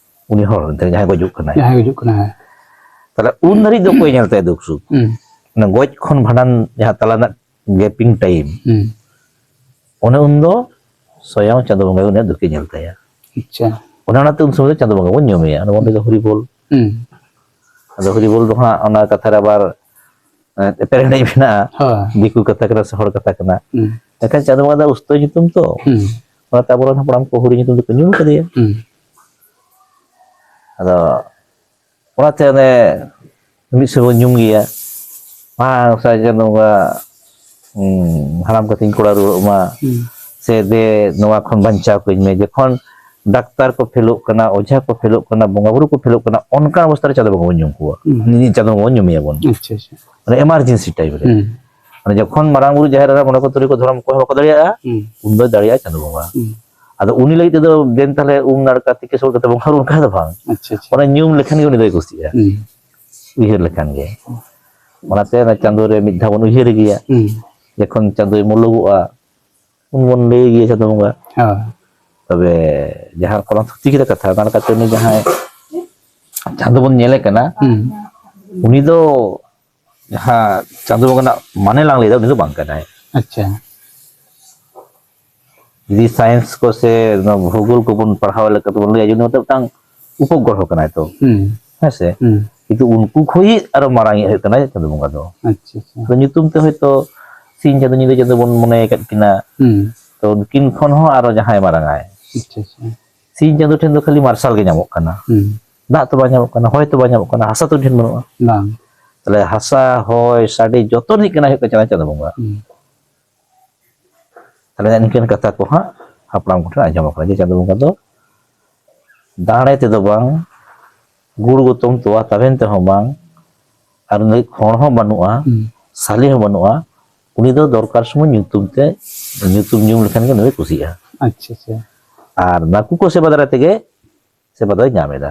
ᱩᱱᱤ ᱦᱚᱲ ᱮᱱᱛᱮ ᱡᱟᱦᱟᱸᱭ ᱜᱚᱡᱩᱜ ᱠᱟᱱᱟᱭ᱾ ᱡᱟᱦᱟᱸᱭ ᱜᱩᱡᱩᱜ ᱠᱟᱱᱟᱭ, ᱦᱮᱸ᱾ ᱛᱟᱦᱞᱮ ᱩᱱ ᱫᱷᱟᱹᱨᱤᱡ ᱫᱚ ᱚᱠᱚᱭ ᱧᱮᱞ ᱛᱟᱭᱟ ᱫᱩᱠ ᱥᱩᱠ? ᱦᱩᱸ᱾ ᱚᱱᱟ ᱜᱚᱡ ᱠᱷᱚᱱ ᱵᱷᱟᱸᱰᱟᱱ ᱡᱟᱦᱟᱸ ᱛᱟᱞᱟ ᱨᱮᱱᱟᱜ ᱜᱮᱯᱤᱝ ᱴᱟᱭᱤᱢ, ᱦᱩᱸ᱾ ᱚᱱᱮ ᱩᱱ ᱫᱚ ᱥᱚᱭᱚᱝ ᱪᱟᱸᱫᱳ ᱵᱚᱸᱜᱟ ᱜᱮ ᱩᱱᱤᱭᱟᱜ ᱫᱩᱠᱮ ᱧᱮᱞ ᱛᱟᱭᱟ᱾ ᱟᱪᱪᱷᱟ᱾ ᱚᱱᱮ ᱚᱱᱟᱛᱮ ᱩᱱ ᱥᱚᱢᱚᱭ ᱫᱚ ᱪᱟᱸᱫᱳ ᱵᱚᱸᱜᱟ ᱵᱚᱱ ᱧᱩᱢᱮᱭᱟ᱾ ᱚᱱᱟ ᱵᱚᱱ ᱞᱟᱹᱭ ᱫᱚ ᱦᱩᱸ᱾ ᱦᱚᱨᱤ ᱵᱳᱞ᱾ ᱦᱩᱸ᱾ ᱟᱫᱚ ᱦᱚᱨᱤ ᱵᱳᱞ ᱫᱚ ᱦᱟᱸᱜ ᱚᱱᱟ ᱠᱟᱛᱷᱟ ᱨᱮ ᱟᱵᱟᱨ, ᱮ, ᱮᱯᱮᱨ ᱦᱮᱸᱰᱮᱡ ᱢᱮᱱᱟᱜᱼᱟ᱾ ᱦᱳᱭ᱾ ᱫᱤᱠᱩ ᱠᱟᱛᱷᱟ ᱠᱟᱱᱟ ᱥᱮ ᱦᱚᱲ ᱠᱟᱛᱷᱟ ᱠᱟᱱᱟ? ᱦᱩᱸ᱾ ᱮᱱᱠᱷᱟᱱ ᱪᱟᱸᱫᱳ ᱵᱚᱸᱜᱟ ᱫᱚ ᱩᱥᱛᱚ ᱧᱩᱛᱩᱢ ᱛᱚ᱾ ᱦᱩᱸ᱾ ᱚᱱᱟᱛᱮ ᱟᱵᱚᱨᱮᱱ ᱦᱟᱯᱲᱟᱢ ᱠᱚ ᱦᱚᱨᱤ ᱧᱩᱛᱩᱢ ᱫᱚᱠᱚ ᱧᱩᱢ ᱠᱟᱫᱮᱭᱟ᱾ ᱦᱩᱸ᱾ ᱟᱫᱚ ᱚᱱᱟᱛᱮ ᱚᱱᱮ ᱢᱤᱫ ᱥᱚᱢᱚᱭ ᱵᱚᱱ ᱧᱩᱢ ᱜᱮᱭᱟ᱾ ᱢᱟ ᱜᱚᱸᱥᱟᱭ ᱪᱟᱸᱫᱳ ᱵᱚᱸᱜᱟ, ᱦᱩᱸ, ᱦᱟᱲᱟᱢ ᱠᱟᱛᱮᱧ ᱠᱚᱲᱟ ᱨᱩᱣᱟᱹᱲᱚᱜ ᱢᱟ᱾ ᱦᱩᱸ᱾ ᱥᱮ ᱫᱮ, ᱱᱚᱣᱟ ᱠᱷᱚᱱ ᱵᱟᱧᱪᱟᱣ ᱠᱟᱹᱧ ᱢᱮ᱾ ᱡᱚᱠᱷᱚᱱ ᱰᱟᱠᱛᱟᱨ ᱠᱚ ᱯᱷᱮᱞᱚᱜ ᱠᱟᱱᱟ, ᱚᱡᱷᱟ ᱠᱚ ᱯᱷᱮᱞᱚᱜ ᱠᱟᱱᱟ, ᱵᱚᱸᱜᱟ ᱵᱩᱨᱩ ᱠᱚ ᱯᱷᱮᱞᱚᱜ ᱠᱟᱱᱟ, ᱚᱱᱠᱟᱱ ᱚᱵᱚᱥᱛᱟ ᱨᱮ ᱪᱟᱸᱫᱳ ᱵᱚᱸᱜᱟ ᱵᱚᱱ ᱧᱩᱢ ᱠᱚᱣᱟ᱾ ᱦᱩᱸ᱾ ᱱᱤᱡᱮ ᱪᱟᱸᱫᱳ ᱵᱚᱸᱜᱟ ᱵᱚᱱ ᱧᱩᱢᱮᱭᱟ ᱵᱚᱱ᱾ ᱟᱪᱪᱷᱟ, ᱟᱪᱪᱷᱟ᱾ ᱢᱟᱱᱮ ᱮᱢᱟᱨᱡᱮᱱᱥᱤ ᱴᱟᱭᱤᱢ ᱨᱮ᱾ ᱦᱩᱸ᱾ ᱢᱟᱱᱮ ᱡᱚᱠᱷᱚᱱ ᱢᱟᱨᱟᱝ ᱵᱩᱨᱩ, ᱡᱟᱦᱮᱨ ᱮᱨᱟ, ᱢᱚᱬᱮ ᱠᱚ ᱛᱩᱨᱩᱭ ᱠᱚ ᱫᱷᱚᱨᱚᱢ ᱚᱠᱚᱭ ᱦᱚᱸ ᱵᱟᱠᱚ ᱫᱟᱲᱮᱭᱟᱜᱼᱟ, ᱦᱩᱸ᱾ ᱩᱱ ᱫᱚᱭ ᱫᱟᱲᱮᱭᱟᱜᱼᱟ ᱪᱟᱸᱫᱳ ᱵᱚᱸᱜᱟ᱾ ᱦᱩᱸ᱾ ᱟᱫᱚ ᱩᱱᱤ ᱞᱟᱹᱜᱤᱫ ᱛᱮᱫᱚ ᱫᱮᱱ ᱛᱟᱦᱞᱮ ᱩᱢ ᱱᱟᱲᱠᱟ ᱛᱤᱠᱤ ᱥᱚᱵᱚᱫ ᱠᱟᱛᱮ ᱵᱚᱸᱜᱟ ᱵᱩᱨᱩ ᱚᱱᱠᱟ ᱫᱚ ᱵᱟᱝ᱾ ᱟᱪᱪᱷᱟ, ᱟᱪᱪᱷᱟ᱾ ᱚᱱᱟ ᱧᱩᱢ ᱞᱮᱠᱷᱟᱱ ᱜᱮ ᱩᱱᱤ ᱫᱚᱭ ᱠᱩᱥᱤᱜᱼᱟ᱾ ᱦᱩᱸ᱾ ᱩᱭᱦᱟᱹᱨ ᱞᱮᱠᱷᱟᱱ ᱜᱮ᱾ ᱚᱱᱟᱛᱮ ᱚᱱᱟ ᱪᱟᱸᱫᱳ ᱨᱮ ᱢᱤᱫ ᱫᱷᱟᱣ ᱵᱚᱱ ᱩᱭᱦᱟᱹᱨ ᱜᱮᱭᱟ᱾ ᱦᱩᱸ᱾ ᱡᱚᱠᱷᱚᱱ ᱪᱟᱸᱫᱳᱭ ᱢᱩᱞᱩᱜᱚᱜᱼᱟ, ᱩᱱ ᱵᱚᱱ ᱞᱟᱹᱭ ᱜᱮᱭᱟ ᱪᱟᱸᱫᱳ ᱵᱚᱸᱜᱟ᱾ ᱦᱳᱭ᱾ ᱛᱚᱵᱮ ᱡᱟᱦᱟᱸ ᱠᱚᱞᱟᱢ ᱛᱷᱩᱛᱤ ᱠᱮᱫᱟ ᱠᱟᱛᱷᱟ, ᱚᱱᱟ ᱞᱮᱠᱟᱛᱮ ᱩᱱᱤ ᱡᱟᱦᱟᱸᱭ ᱪᱟᱸᱫᱳ ᱵᱚᱱ ᱧᱮᱞᱮ ᱠᱟᱱᱟ, ᱦᱩᱸ᱾ ᱩᱱᱤ ᱫᱚ ᱡᱟᱦᱟᱸ ᱪᱟᱸᱫᱳ ᱵᱚᱸᱜᱟ ᱨᱮᱱᱟᱜ ᱢᱟᱱᱮ ᱞᱟᱝ ᱞᱟᱹᱭᱫᱟ, ᱩᱱᱤ ᱫᱚ ᱵᱟᱝ ᱠᱟᱱᱟᱭ᱾ ᱟᱪᱪᱷᱟ᱾ ᱡᱩᱫᱤ ᱥᱟᱭᱮᱱᱥ ᱠᱚ ᱥᱮ ᱱᱚᱣᱟ ᱵᱷᱩᱜᱳᱞ ᱠᱚᱵᱚᱱ ᱯᱟᱲᱦᱟᱣ ᱞᱮᱠᱟ ᱛᱮᱵᱚᱱ ᱞᱟᱹᱭᱟ, ᱡᱮ ᱱᱚᱣᱟ ᱫᱚ ᱢᱤᱫᱴᱟᱝ ᱩᱯᱚᱜᱨᱚᱦᱚ ᱠᱟᱱᱟᱭ ᱛᱚ᱾ ᱦᱩᱸ᱾ ᱦᱮᱸ ᱥᱮ? ᱦᱩᱸ᱾ ᱠᱤᱱᱛᱩ ᱩᱱᱠᱩ ᱠᱷᱚᱱ ᱟᱨᱚ ᱢᱟᱨᱟᱝ ᱤᱡ ᱦᱩᱭᱩᱜ ᱠᱟᱱᱟᱭ ᱪᱟᱸᱫᱳ ᱵᱚᱸᱜᱟ ᱫᱚ᱾ ᱟᱪᱪᱷᱟ, ᱟᱪᱪᱷᱟ᱾ ᱟᱫᱚ ᱧᱩᱛᱩᱢ ᱛᱮ ᱦᱚᱭᱛᱳ ᱥᱤᱧ ᱪᱟᱸᱫᱳ ᱧᱤᱫᱟᱹ ᱪᱟᱸᱫᱳ ᱵᱚᱱ ᱢᱚᱱᱮ ᱟᱠᱟᱫ ᱠᱤᱱᱟ᱾ ᱦᱩᱸ᱾ ᱛᱚ ᱩᱱᱠᱤᱱ ᱠᱷᱚᱱ ᱦᱚᱸ ᱟᱨᱚ ᱡᱟᱦᱟᱸᱭ ᱢᱟᱨᱟᱝ ᱟᱭ᱾ ᱟᱪᱪᱷᱟ, ᱟᱪᱪᱷᱟ᱾ ᱥᱤᱧ ᱪᱟᱸᱫᱳ ᱴᱷᱮᱱ ᱫᱚ ᱠᱷᱟᱹᱞᱤ ᱢᱟᱨᱥᱟᱞ ᱜᱮ ᱧᱟᱢᱚᱜ ᱠᱟᱱᱟ᱾ ᱦᱩᱸ᱾ ᱫᱟᱜ ᱛᱚ ᱵᱟᱝ ᱧᱟᱢᱚᱜ ᱠᱟᱱᱟ, ᱦᱚᱭ ᱛᱚ ᱵᱟᱝ ᱧᱟᱢᱚᱜ ᱠᱟᱱᱟ, ᱦᱟᱥᱟ ᱛᱚ ᱩᱱᱤ ᱴᱷᱮᱱ ᱵᱟᱹᱱᱩᱜᱼᱟ᱾ ᱵᱟᱝ᱾ ᱛᱟᱦᱞᱮ ᱦᱟᱥᱟ, ᱦᱚᱭ, ᱥᱟᱰᱮ ᱡᱚᱛᱚ ᱨᱤᱱᱤᱡ ᱠᱟᱱᱟᱭ ᱦᱩᱭᱩᱜ ᱠᱟᱱᱟ ᱪᱟᱸᱫᱳ ᱵᱚᱸᱜᱟ᱾ ᱦᱩᱸ᱾ ᱛᱟᱦᱞᱮ ᱱᱤᱝᱠᱟᱹᱱ ᱠᱟᱛᱷᱟ ᱠᱚ ᱦᱟᱸᱜ ᱦᱟᱯᱲᱟᱢ ᱠᱚᱴᱷᱮᱱ ᱟᱸᱡᱚᱢ ᱟᱠᱟᱱᱟ ᱡᱮ ᱪᱟᱸᱫᱳ ᱵᱚᱸᱜᱟ ᱫᱚ ᱫᱟᱲᱮ ᱛᱮᱫᱚ ᱵᱟᱝ, ᱜᱩᱲ ᱜᱚᱛᱚᱢ ᱛᱚᱣᱟ ᱛᱟᱵᱮᱱ ᱛᱮᱦᱚᱸ ᱵᱟᱝ, ᱟᱨ ᱩᱱᱤ ᱞᱟᱹᱜᱤᱫ ᱠᱷᱚᱲ ᱦᱚᱸ ᱵᱟᱹᱱᱩᱜᱼᱟ᱾ ᱦᱩᱸ᱾ ᱥᱟᱞᱮ ᱦᱚᱸ ᱵᱟᱹᱱᱩᱜᱼᱟ, ᱩᱱᱤ ᱫᱚ ᱫᱚᱨᱠᱟᱨ ᱥᱚᱢᱚᱭ ᱧᱩᱛᱩᱢ ᱛᱮ, ᱧᱩᱛᱩᱢ ᱧᱩᱢ ᱞᱮᱠᱷᱟᱱ ᱜᱮ ᱱᱩᱭ ᱠᱩᱥᱤᱜᱼᱟ᱾ ᱟᱪᱪᱷᱟ, ᱟᱪᱪᱷᱟ᱾ ᱟᱨ ᱱᱟᱠᱩ ᱠᱚ ᱥᱮᱵᱟ ᱫᱟᱨᱟᱭ ᱛᱮᱜᱮ ᱥᱮᱵᱟ ᱫᱚᱭ ᱧᱟᱢ ᱮᱫᱟ᱾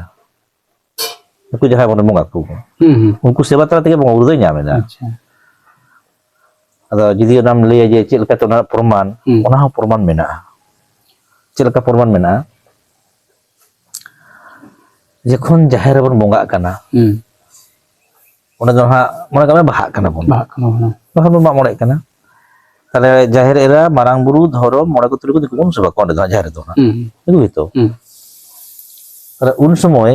ᱱᱩᱠᱩ ᱡᱟᱦᱟᱸᱭ ᱵᱚᱱ ᱵᱚᱸᱜᱟ ᱠᱚ, ᱦᱩᱸ, ᱦᱩᱸ᱾ ᱩᱱᱠᱩ ᱥᱮᱵᱟ ᱛᱟᱞᱟ ᱛᱮᱜᱮ ᱵᱚᱸᱜᱟ ᱵᱩᱨᱩ ᱫᱚᱭ ᱧᱟᱢ ᱮᱫᱟ᱾ ᱟᱪᱪᱷᱟ᱾ ᱟᱫᱚ ᱡᱩᱫᱤ ᱚᱱᱟᱢ ᱞᱟᱹᱭᱟ ᱡᱮ ᱪᱮᱫ ᱞᱮᱠᱟᱛᱮ ᱚᱱᱟ ᱯᱨᱚᱢᱟᱱ, ᱦᱩᱸ᱾ ᱚᱱᱟ ᱦᱚᱸ ᱯᱨᱚᱢᱟᱱ ᱢᱮᱱᱟᱜᱼᱟ᱾ ᱪᱮᱫ ᱞᱮᱠᱟ ᱯᱨᱚᱢᱟᱱ ᱢᱮᱱᱟᱜᱼᱟ? ᱡᱚᱠᱷᱚᱱ ᱡᱟᱦᱮᱨ ᱨᱮᱵᱚᱱ ᱵᱚᱸᱜᱟᱜ ᱠᱟᱱᱟ, ᱦᱩᱸ᱾ ᱚᱸᱰᱮ ᱫᱚ ᱦᱟᱸᱜ ᱢᱚᱱᱮ ᱠᱟᱜ ᱢᱮ ᱵᱟᱦᱟᱜ ᱠᱟᱱᱟ ᱵᱚᱱ᱾ ᱵᱟᱦᱟᱜ ᱠᱟᱱᱟ ᱵᱚᱱ᱾ ᱵᱟᱠᱷᱟᱱ ᱵᱚᱱ ᱢᱟᱜ ᱢᱚᱬᱮᱜ ᱠᱟᱱᱟ᱾ ᱛᱟᱦᱞᱮ ᱡᱟᱦᱮᱨ ᱮᱨᱟ, ᱢᱟᱨᱟᱝ ᱵᱩᱨᱩ, ᱫᱷᱚᱨᱚᱢ, ᱢᱚᱬᱮ ᱠᱚ ᱛᱩᱨᱩᱭ ᱠᱚ ᱫᱤᱠᱩ ᱵᱚᱱ ᱥᱮᱵᱟ ᱠᱚᱣᱟ ᱚᱸᱰᱮ ᱫᱚ ᱦᱟᱸᱜ ᱡᱟᱦᱮᱨ ᱨᱮᱫᱚ ᱦᱟᱸᱜ᱾ ᱦᱩᱸ᱾ ᱵᱩᱡᱷᱟᱹᱣ ᱛᱚ? ᱦᱩᱸ᱾ ᱛᱟᱦᱞᱮ ᱩᱱ ᱥᱚᱢᱚᱭ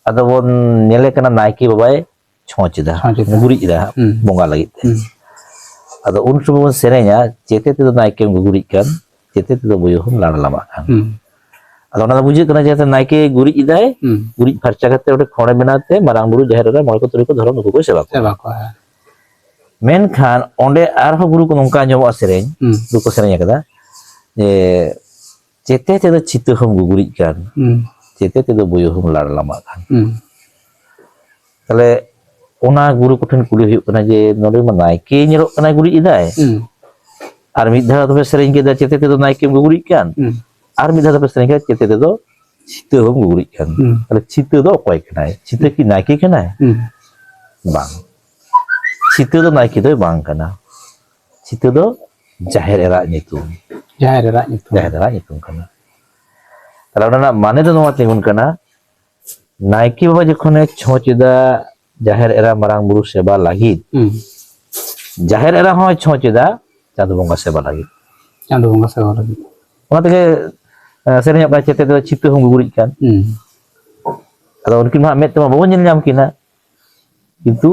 ᱟᱫᱚ ᱵᱚᱱ ᱧᱮᱞᱮ ᱠᱟᱱᱟ ᱱᱟᱭᱠᱮ ᱵᱟᱵᱟᱭ ᱪᱷᱚᱸᱪ ᱮᱫᱟ, ᱪᱷᱚᱸᱪ ᱮᱫᱟ᱾ ᱜᱩᱨᱤᱡ ᱮᱫᱟ ᱦᱩᱸ᱾ ᱵᱚᱸᱜᱟ ᱞᱟᱹᱜᱤᱫ ᱛᱮ᱾ ᱦᱩᱸ᱾ ᱟᱫᱚ ᱩᱱ ᱥᱚᱢᱚᱭ ᱵᱚᱱ ᱥᱮᱨᱮᱧᱟ, "ᱪᱮᱛᱮ ᱛᱮᱫᱚ ᱱᱟᱭᱠᱮᱢ ᱜᱩᱜᱩᱨᱤᱡ ᱠᱟᱱ, ᱪᱮᱛᱮ ᱛᱮᱫᱚ ᱵᱚᱭᱚ ᱦᱚᱸᱢ ᱞᱟᱲ ᱞᱟᱢᱟᱜ ᱠᱟᱱ᱾" ᱦᱩᱸ᱾ ᱟᱫᱚ ᱚᱱᱟ ᱫᱚ ᱵᱩᱡᱷᱟᱹᱜ ᱠᱟᱱᱟ ᱡᱮ ᱱᱟᱭᱠᱮ ᱜᱩᱨᱤᱡ ᱮᱫᱟᱭ, ᱦᱩᱸ᱾ ᱜᱩᱨᱤᱡ ᱯᱷᱟᱨᱪᱟ ᱠᱟᱛᱮ ᱚᱸᱰᱮ ᱠᱷᱚᱲᱮ ᱵᱮᱱᱟᱣ ᱛᱮ ᱢᱟᱨᱟᱝ ᱵᱩᱨᱩ, ᱡᱟᱦᱮᱨ ᱮᱨᱟ, ᱢᱚᱬᱮ ᱠᱚ ᱛᱩᱨᱩᱭ ᱠᱚ ᱫᱷᱚᱨᱚᱢ ᱱᱩᱠᱩ ᱠᱚᱭ ᱥᱮᱵᱟ ᱠᱚᱣᱟ᱾ ᱥᱮᱵᱟ ᱠᱚᱣᱟ, ᱦᱮᱸ᱾ ᱢᱮᱱᱠᱷᱟᱱ ᱚᱸᱰᱮ ᱟᱨᱦᱚᱸ ᱜᱩᱨᱩ ᱠᱚ ᱱᱚᱝᱠᱟ ᱟᱸᱡᱚᱢᱚᱜᱼᱟ ᱥᱮᱨᱮᱧ, ᱦᱩᱸ᱾ ᱜᱩᱨᱩ ᱠᱚ ᱥᱮᱨᱮᱧ ᱟᱠᱟᱫᱟ ᱡᱮ, "ᱪᱮᱛᱮ ᱛᱮᱫᱚ ᱪᱷᱤᱛᱟᱹ ᱦᱚᱸᱢ ᱜᱩᱜᱩᱨᱤᱡ ᱠᱟᱱ, ᱦᱩᱸ᱾ ᱪᱮᱛᱮ ᱛᱮᱫᱚ ᱵᱚᱭᱚ ᱦᱚᱸᱢ ᱞᱟᱲ ᱞᱟᱢᱟᱜ ᱠᱟᱱ᱾" ᱦᱩᱸ᱾ ᱛᱟᱦᱞᱮ ᱚᱱᱟ ᱜᱩᱨᱩ ᱠᱚᱴᱷᱮᱱ ᱠᱩᱞᱤ ᱦᱩᱭᱩᱜ ᱠᱟᱱᱟ ᱡᱮ, ᱱᱚᱰᱮ ᱢᱟ ᱱᱟᱭᱠᱮ ᱧᱮᱞᱚᱜ ᱠᱟᱱᱟᱭ ᱜᱩᱨᱤᱡ ᱮᱫᱟᱭ, ᱦᱩᱸ᱾ ᱟᱨ ᱢᱤᱫ ᱫᱷᱟᱣ ᱫᱚᱯᱮ ᱥᱮᱨᱮᱧ ᱠᱮᱫᱟ, "ᱪᱮᱛᱮ ᱛᱮᱫᱚ ᱱᱟᱭᱠᱮᱢ ᱜᱩᱜᱩᱨᱤᱡ ᱠᱟᱱ", ᱦᱩᱸ᱾ ᱟᱨ ᱢᱤᱫ ᱫᱷᱟᱣ ᱫᱚᱯᱮ ᱥᱮᱨᱮᱧ ᱠᱮᱫᱟ, "ᱪᱮᱛᱮ ᱛᱮᱫᱚ ᱪᱷᱤᱛᱟᱹ ᱦᱚᱸᱢ ᱜᱩᱜᱩᱨᱤᱡ ᱠᱟᱱ᱾" ᱦᱩᱸ᱾ ᱛᱟᱦᱞᱮ ᱪᱷᱤᱛᱟᱹ ᱫᱚ ᱚᱠᱚᱭ ᱠᱟᱱᱟᱭ? ᱪᱷᱤᱛᱟᱹ ᱠᱤ ᱱᱟᱭᱠᱮ ᱠᱟᱱᱟᱭ? ᱦᱩᱸ᱾ ᱵᱟᱝ, ᱪᱷᱤᱛᱟᱹ ᱫᱚ ᱱᱟᱭᱠᱮ ᱫᱚᱭ ᱵᱟᱝ ᱠᱟᱱᱟ᱾ ᱪᱷᱤᱛᱟᱹ ᱫᱚ ᱡᱟᱦᱮᱨ ᱮᱨᱟᱜ ᱧᱩᱛᱩᱢ᱾ ᱡᱟᱦᱮᱨ ᱮᱨᱟᱜ ᱧᱩᱛᱩᱢ᱾ ᱡᱟᱦᱮᱨ ᱮᱨᱟᱜ ᱧᱩᱛᱩᱢ ᱠᱟᱱᱟ᱾ ᱛᱟᱦᱞᱮ ᱚᱱᱟ ᱨᱮᱱᱟᱜ ᱢᱟᱱᱮ ᱫᱚ ᱱᱚᱣᱟ ᱛᱤᱸᱜᱩᱱ ᱠᱟᱱᱟ, ᱱᱟᱭᱠᱮ ᱵᱟᱵᱟ ᱡᱚᱠᱷᱚᱱᱮ ᱪᱷᱚᱸᱪ ᱮᱫᱟ ᱡᱟᱦᱮᱨ ᱮᱨᱟ ᱢᱟᱨᱟᱝ ᱵᱩᱨᱩ ᱥᱮᱵᱟ ᱞᱟᱹᱜᱤᱫ, ᱦᱩᱸ᱾ ᱡᱟᱦᱮᱨ ᱮᱨᱟ ᱦᱚᱸᱭ ᱪᱷᱚᱸᱪ ᱮᱫᱟ ᱪᱟᱸᱫᱚ ᱵᱚᱸᱜᱟ ᱥᱮᱵᱟ ᱞᱟᱹᱜᱤᱫ᱾ ᱪᱟᱸᱫᱚ ᱵᱚᱸᱜᱟ ᱥᱮᱵᱟ ᱞᱟᱹᱜᱤᱫ᱾ ᱚᱱᱟ ᱛᱮᱜᱮ, ᱮ, ᱥᱮᱨᱮᱧᱚᱜ ᱠᱟᱱᱟ, "ᱪᱮᱛᱮ ᱛᱮᱫᱚ ᱪᱷᱤᱛᱟᱹ ᱦᱚᱸᱢ ᱜᱩᱜᱩᱨᱤᱡ ᱠᱟᱱ᱾" ᱦᱩᱸ᱾ ᱟᱫᱚ ᱩᱱᱠᱤᱱ ᱢᱟ ᱦᱟᱸᱜ ᱢᱮᱫ ᱛᱮᱢᱟ ᱵᱟᱵᱚᱱ ᱧᱮᱞ ᱧᱟᱢ ᱠᱤᱱᱟ, ᱠᱤᱱᱛᱩ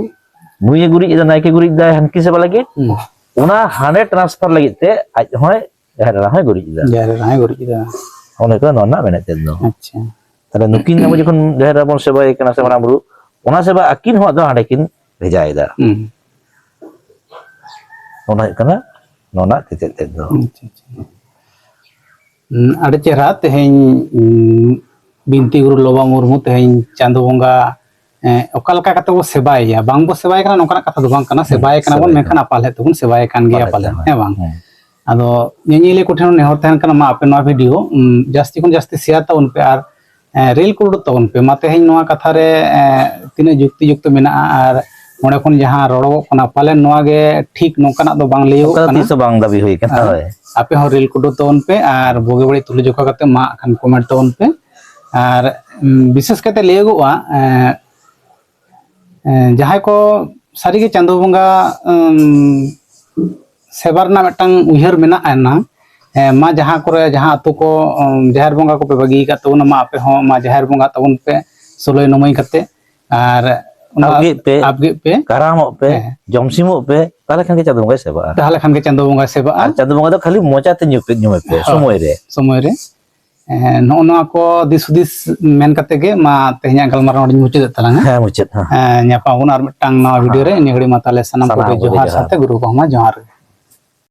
ᱱᱩᱭᱮ ᱜᱩᱨᱤᱡ ᱮᱫᱟ, ᱱᱟᱭᱠᱮ ᱜᱩᱨᱤᱡ ᱮᱫᱟᱭ ᱦᱟᱱᱠᱤ ᱥᱮᱵᱟ ᱞᱟᱹᱜᱤᱫ, ᱦᱩᱸ᱾ ᱚᱱᱟ ᱦᱟᱸᱰᱮ transfer ᱞᱟᱹᱜᱤᱫ ᱛᱮ ᱟᱡ ᱦᱚᱸᱭ ᱡᱟᱦᱮᱨ ᱮᱨᱟ ᱦᱚᱸᱭ ᱜᱩᱨᱤᱡ ᱮᱫᱟ᱾ ᱡᱟᱦᱮᱨ ᱮᱨᱟ ᱦᱚᱸᱭ ᱜᱩᱨᱤᱡ ᱮᱫᱟ᱾ ᱚᱱᱟ ᱠᱟᱱᱟ ᱱᱚᱣᱟ ᱨᱮᱱᱟᱜ ᱢᱮᱱᱮᱛ ᱛᱮᱫ ᱫᱚ᱾ ᱟᱪᱪᱷᱟ᱾ ᱛᱟᱦᱞᱮ ᱱᱩᱠᱤᱱ ᱟᱵᱚ ᱡᱚᱠᱷᱚᱱ ᱡᱟᱦᱮᱨ ᱨᱮᱵᱚᱱ ᱥᱮᱵᱟᱭᱮ ᱠᱟᱱᱟ ᱥᱮ ᱢᱟᱨᱟᱝ ᱵᱩᱨᱩ, ᱚᱱᱟ ᱥᱮᱵᱟ ᱟᱹᱠᱤᱱ ᱦᱚᱸ ᱟᱫᱚ ᱦᱟᱸᱰᱮ ᱠᱤᱱ ᱵᱷᱮᱡᱟᱭᱮᱫᱟ᱾ ᱦᱩᱸ᱾ ᱚᱱᱟ ᱦᱩᱭᱩᱜ ᱠᱟᱱᱟ ᱱᱚᱣᱟ ᱨᱮᱱᱟᱜ ᱛᱮᱛᱮᱫ ᱛᱮᱫ ᱫᱚ᱾ ᱟᱪᱪᱷᱟ, ᱟᱪᱪᱷᱟ᱾ ᱦᱩᱸ, ᱟᱹᱰᱤ ᱪᱮᱦᱨᱟ᱾ ᱛᱮᱦᱮᱧ, ᱩᱸ, ᱵᱤᱱᱛᱤ ᱜᱩᱨᱩ ᱞᱚᱵᱟ ᱢᱩᱨᱢᱩ ᱛᱮᱦᱮᱧ ᱪᱟᱸᱫᱚ ᱵᱚᱸᱜᱟ ᱮᱸ, ᱚᱠᱟ ᱞᱮᱠᱟ ᱠᱟᱛᱮ ᱵᱚ ᱥᱮᱵᱟᱭᱮᱭᱟ? ᱵᱟᱝ ᱵᱚ ᱥᱮᱵᱟᱭᱮ ᱠᱟᱱᱟ, ᱱᱚᱝᱠᱟᱱᱟᱜ ᱠᱟᱛᱷᱟ ᱫᱚ ᱵᱟᱝ ᱠᱟᱱᱟ᱾ ᱦᱩᱸ, ᱥᱮᱵᱟᱭᱮ ᱠᱟᱱᱟ ᱵᱚᱱ, ᱥᱮᱵᱟᱭᱮ ᱢᱮᱱᱠᱷᱟᱱ ᱠᱟᱱᱟ᱾ ᱟᱯᱟᱞ ᱦᱮᱡ ᱛᱮᱵᱚᱱ ᱥᱮᱵᱟᱭᱮ ᱠᱟᱱ ᱜᱮᱭᱟ ᱯᱟᱞᱮᱱ, ᱦᱮᱸ ᱵᱟᱝ? ᱦᱩᱸ᱾ ᱟᱫᱚ ᱧᱮᱧᱮᱞᱤᱭᱟᱹ ᱠᱚᱴᱷᱮᱱ ᱦᱚᱸ ᱱᱮᱦᱚᱨ ᱛᱟᱦᱮᱱ ᱠᱟᱱᱟ, ᱢᱟ ᱟᱯᱮ ᱱᱚᱣᱟ video, ᱩᱢ, ᱡᱟᱹᱥᱛᱤ ᱠᱷᱚᱱ ᱡᱟᱹᱥᱛᱤ share ᱛᱟᱵᱚᱱ ᱯᱮ ᱟᱨ, ᱮᱸ, reel ᱠᱚ ᱩᱰᱩᱠ ᱛᱟᱵᱚᱱ ᱯᱮ᱾ ᱢᱟ ᱛᱮᱦᱮᱧ ᱱᱚᱣᱟ ᱠᱟᱛᱷᱟ ᱨᱮ, ᱮᱸ, ᱛᱤᱱᱟᱹᱜ ᱡᱩᱠᱛᱤ ᱡᱩᱠᱛᱚ ᱢᱮᱱᱟᱜᱼᱟ ᱟᱨ ᱚᱸᱰᱮ ᱠᱷᱚᱱ ᱡᱟᱦᱟᱸ ᱨᱚᱲᱚᱜᱚᱜ ᱠᱟᱱᱟ, ᱯᱟᱞᱮᱱ ᱱᱚᱣᱟ ᱜᱮ ᱴᱷᱤᱠ, ᱱᱚᱝᱠᱟᱱᱟᱜ ᱫᱚ ᱵᱟᱝ ᱞᱟᱹᱭᱚᱜᱚᱜ ᱚᱱᱠᱟ ᱫᱚ ᱠᱟᱱᱟ᱾ ᱛᱤᱥ ᱦᱚᱸ ᱵᱟᱝ ᱫᱟᱵᱤ ᱦᱩᱭ ᱠᱟᱱᱟ, ᱦᱮᱸ᱾ ᱦᱳᱭ᱾ ᱟᱯᱮ ᱦᱚᱸ reel ᱠᱚ ᱩᱰᱩᱠ ᱛᱟᱵᱚᱱ ᱯᱮ ᱟᱨ ᱵᱩᱜᱤ ᱵᱟᱹᱲᱤᱡ ᱛᱩᱞᱟᱹ ᱡᱚᱠᱷᱟ ᱠᱟᱛᱮ ᱢᱟ ᱠᱷᱟᱱ comment ᱛᱟᱵᱚᱱ ᱯᱮ᱾ ᱟᱨ, ᱩᱢ, ᱵᱤᱥᱮᱥ ᱠᱟᱛᱮ ᱞᱟᱹᱭᱚᱜᱚᱜᱼᱟ, ᱮᱸ, ᱮᱸ, ᱡᱟᱦᱟᱸᱭ ᱠᱚ ᱥᱟᱹᱨᱤᱜᱮ ᱪᱟᱸᱫᱳ ᱵᱚᱸᱜᱟ, ᱩᱢ, ᱥᱮᱵᱟ ᱨᱮᱱᱟᱜ ᱢᱤᱫᱴᱟᱝ ᱩᱭᱦᱟᱹᱨ ᱢᱮᱱᱟᱜ ᱟᱱᱟ, ᱮᱸ, ᱢᱟ ᱡᱟᱦᱟᱸ ᱠᱚᱨᱮ, ᱡᱟᱦᱟᱸ ᱟᱛᱳ ᱠᱚ, ᱩᱢ, ᱡᱟᱦᱮᱨ ᱵᱚᱸᱜᱟ ᱠᱚᱯᱮ ᱵᱟᱹᱜᱤ ᱟᱠᱟᱫ ᱛᱟᱵᱚᱱᱟ, ᱢᱟ ᱟᱯᱮ ᱦᱚᱸ ᱢᱟ ᱡᱟᱦᱮᱨ ᱵᱚᱸᱜᱟ ᱛᱟᱵᱚᱱ ᱯᱮ ᱥᱳᱞᱳᱭ ᱱᱚᱢᱚᱭ ᱠᱟᱛᱮ᱾ ᱟᱨ ᱚᱱᱟ ᱟᱵᱜᱮᱫ ᱯᱮ, ᱟᱵᱜᱮᱫ ᱯᱮ᱾ ᱠᱟᱨᱟᱢᱚᱜ ᱯᱮ, ᱦᱮᱸ᱾ ᱡᱚᱢ ᱥᱤᱢᱚᱜ ᱯᱮ, ᱛᱟᱦᱚᱞᱮ ᱠᱷᱟᱱ ᱜᱮ ᱪᱟᱸᱫᱳ ᱵᱚᱸᱜᱟᱭ ᱥᱮᱵᱟᱜᱼᱟ᱾ ᱛᱟᱦᱚᱞᱮ ᱠᱷᱟᱱ ᱜᱮ ᱪᱟᱸᱫᱳ ᱵᱚᱸᱜᱟᱭ ᱥᱮᱵᱟᱜᱼᱟ᱾ ᱟᱨ ᱪᱟᱸᱫᱳ ᱵᱚᱸᱜᱟ ᱫᱚ ᱠᱷᱟᱹᱞᱤ ᱢᱚᱪᱟᱛᱮ ᱧᱩᱢ ᱯᱮ, ᱧᱩᱢᱮ ᱯᱮ, ᱦᱳᱭ᱾ ᱥᱚᱢᱚᱭ ᱨᱮ᱾ ᱥᱚᱢᱚᱭ ᱨᱮ᱾ ᱦᱮᱸ, ᱱᱚᱜᱼᱚ ᱱᱚᱣᱟ ᱠᱚ ᱫᱤᱥ ᱦᱩᱫᱤᱥ ᱢᱮᱱ ᱠᱟᱛᱮ ᱜᱮ ᱢᱟ ᱛᱮᱦᱮᱧᱟᱜ ᱜᱟᱞᱢᱟᱨᱟᱣ ᱱᱚᱰᱮᱧ ᱢᱩᱪᱟᱹᱫᱮᱫ ᱛᱟᱞᱟᱝᱟ᱾ ᱦᱮᱸ, ᱢᱩᱪᱟᱹᱫ, ᱦᱮᱸ᱾ ᱦᱮᱸ, ᱧᱟᱯᱟᱢ ᱟᱵᱚᱱ ᱟᱨ ᱢᱤᱫᱴᱟᱝ ᱱᱟᱣᱟ video ᱨᱮ᱾ ᱦᱮᱸ᱾ ᱤᱱᱟᱹ ᱜᱷᱟᱹᱲᱤᱡ ᱢᱟ ᱛᱟᱦᱚᱞᱮ ᱥᱟᱱᱟᱢ ᱥᱟᱱᱟᱢ ᱠᱚᱜᱮ ᱠᱚᱜᱮ ᱡᱚᱦᱟᱨ ᱡᱚᱦᱟᱨ᱾ ᱥᱟᱶᱛᱮ ᱜᱩᱨᱩ ᱵᱟᱵᱟ ᱢᱟ ᱡᱚᱦᱟᱨ ᱜᱮ᱾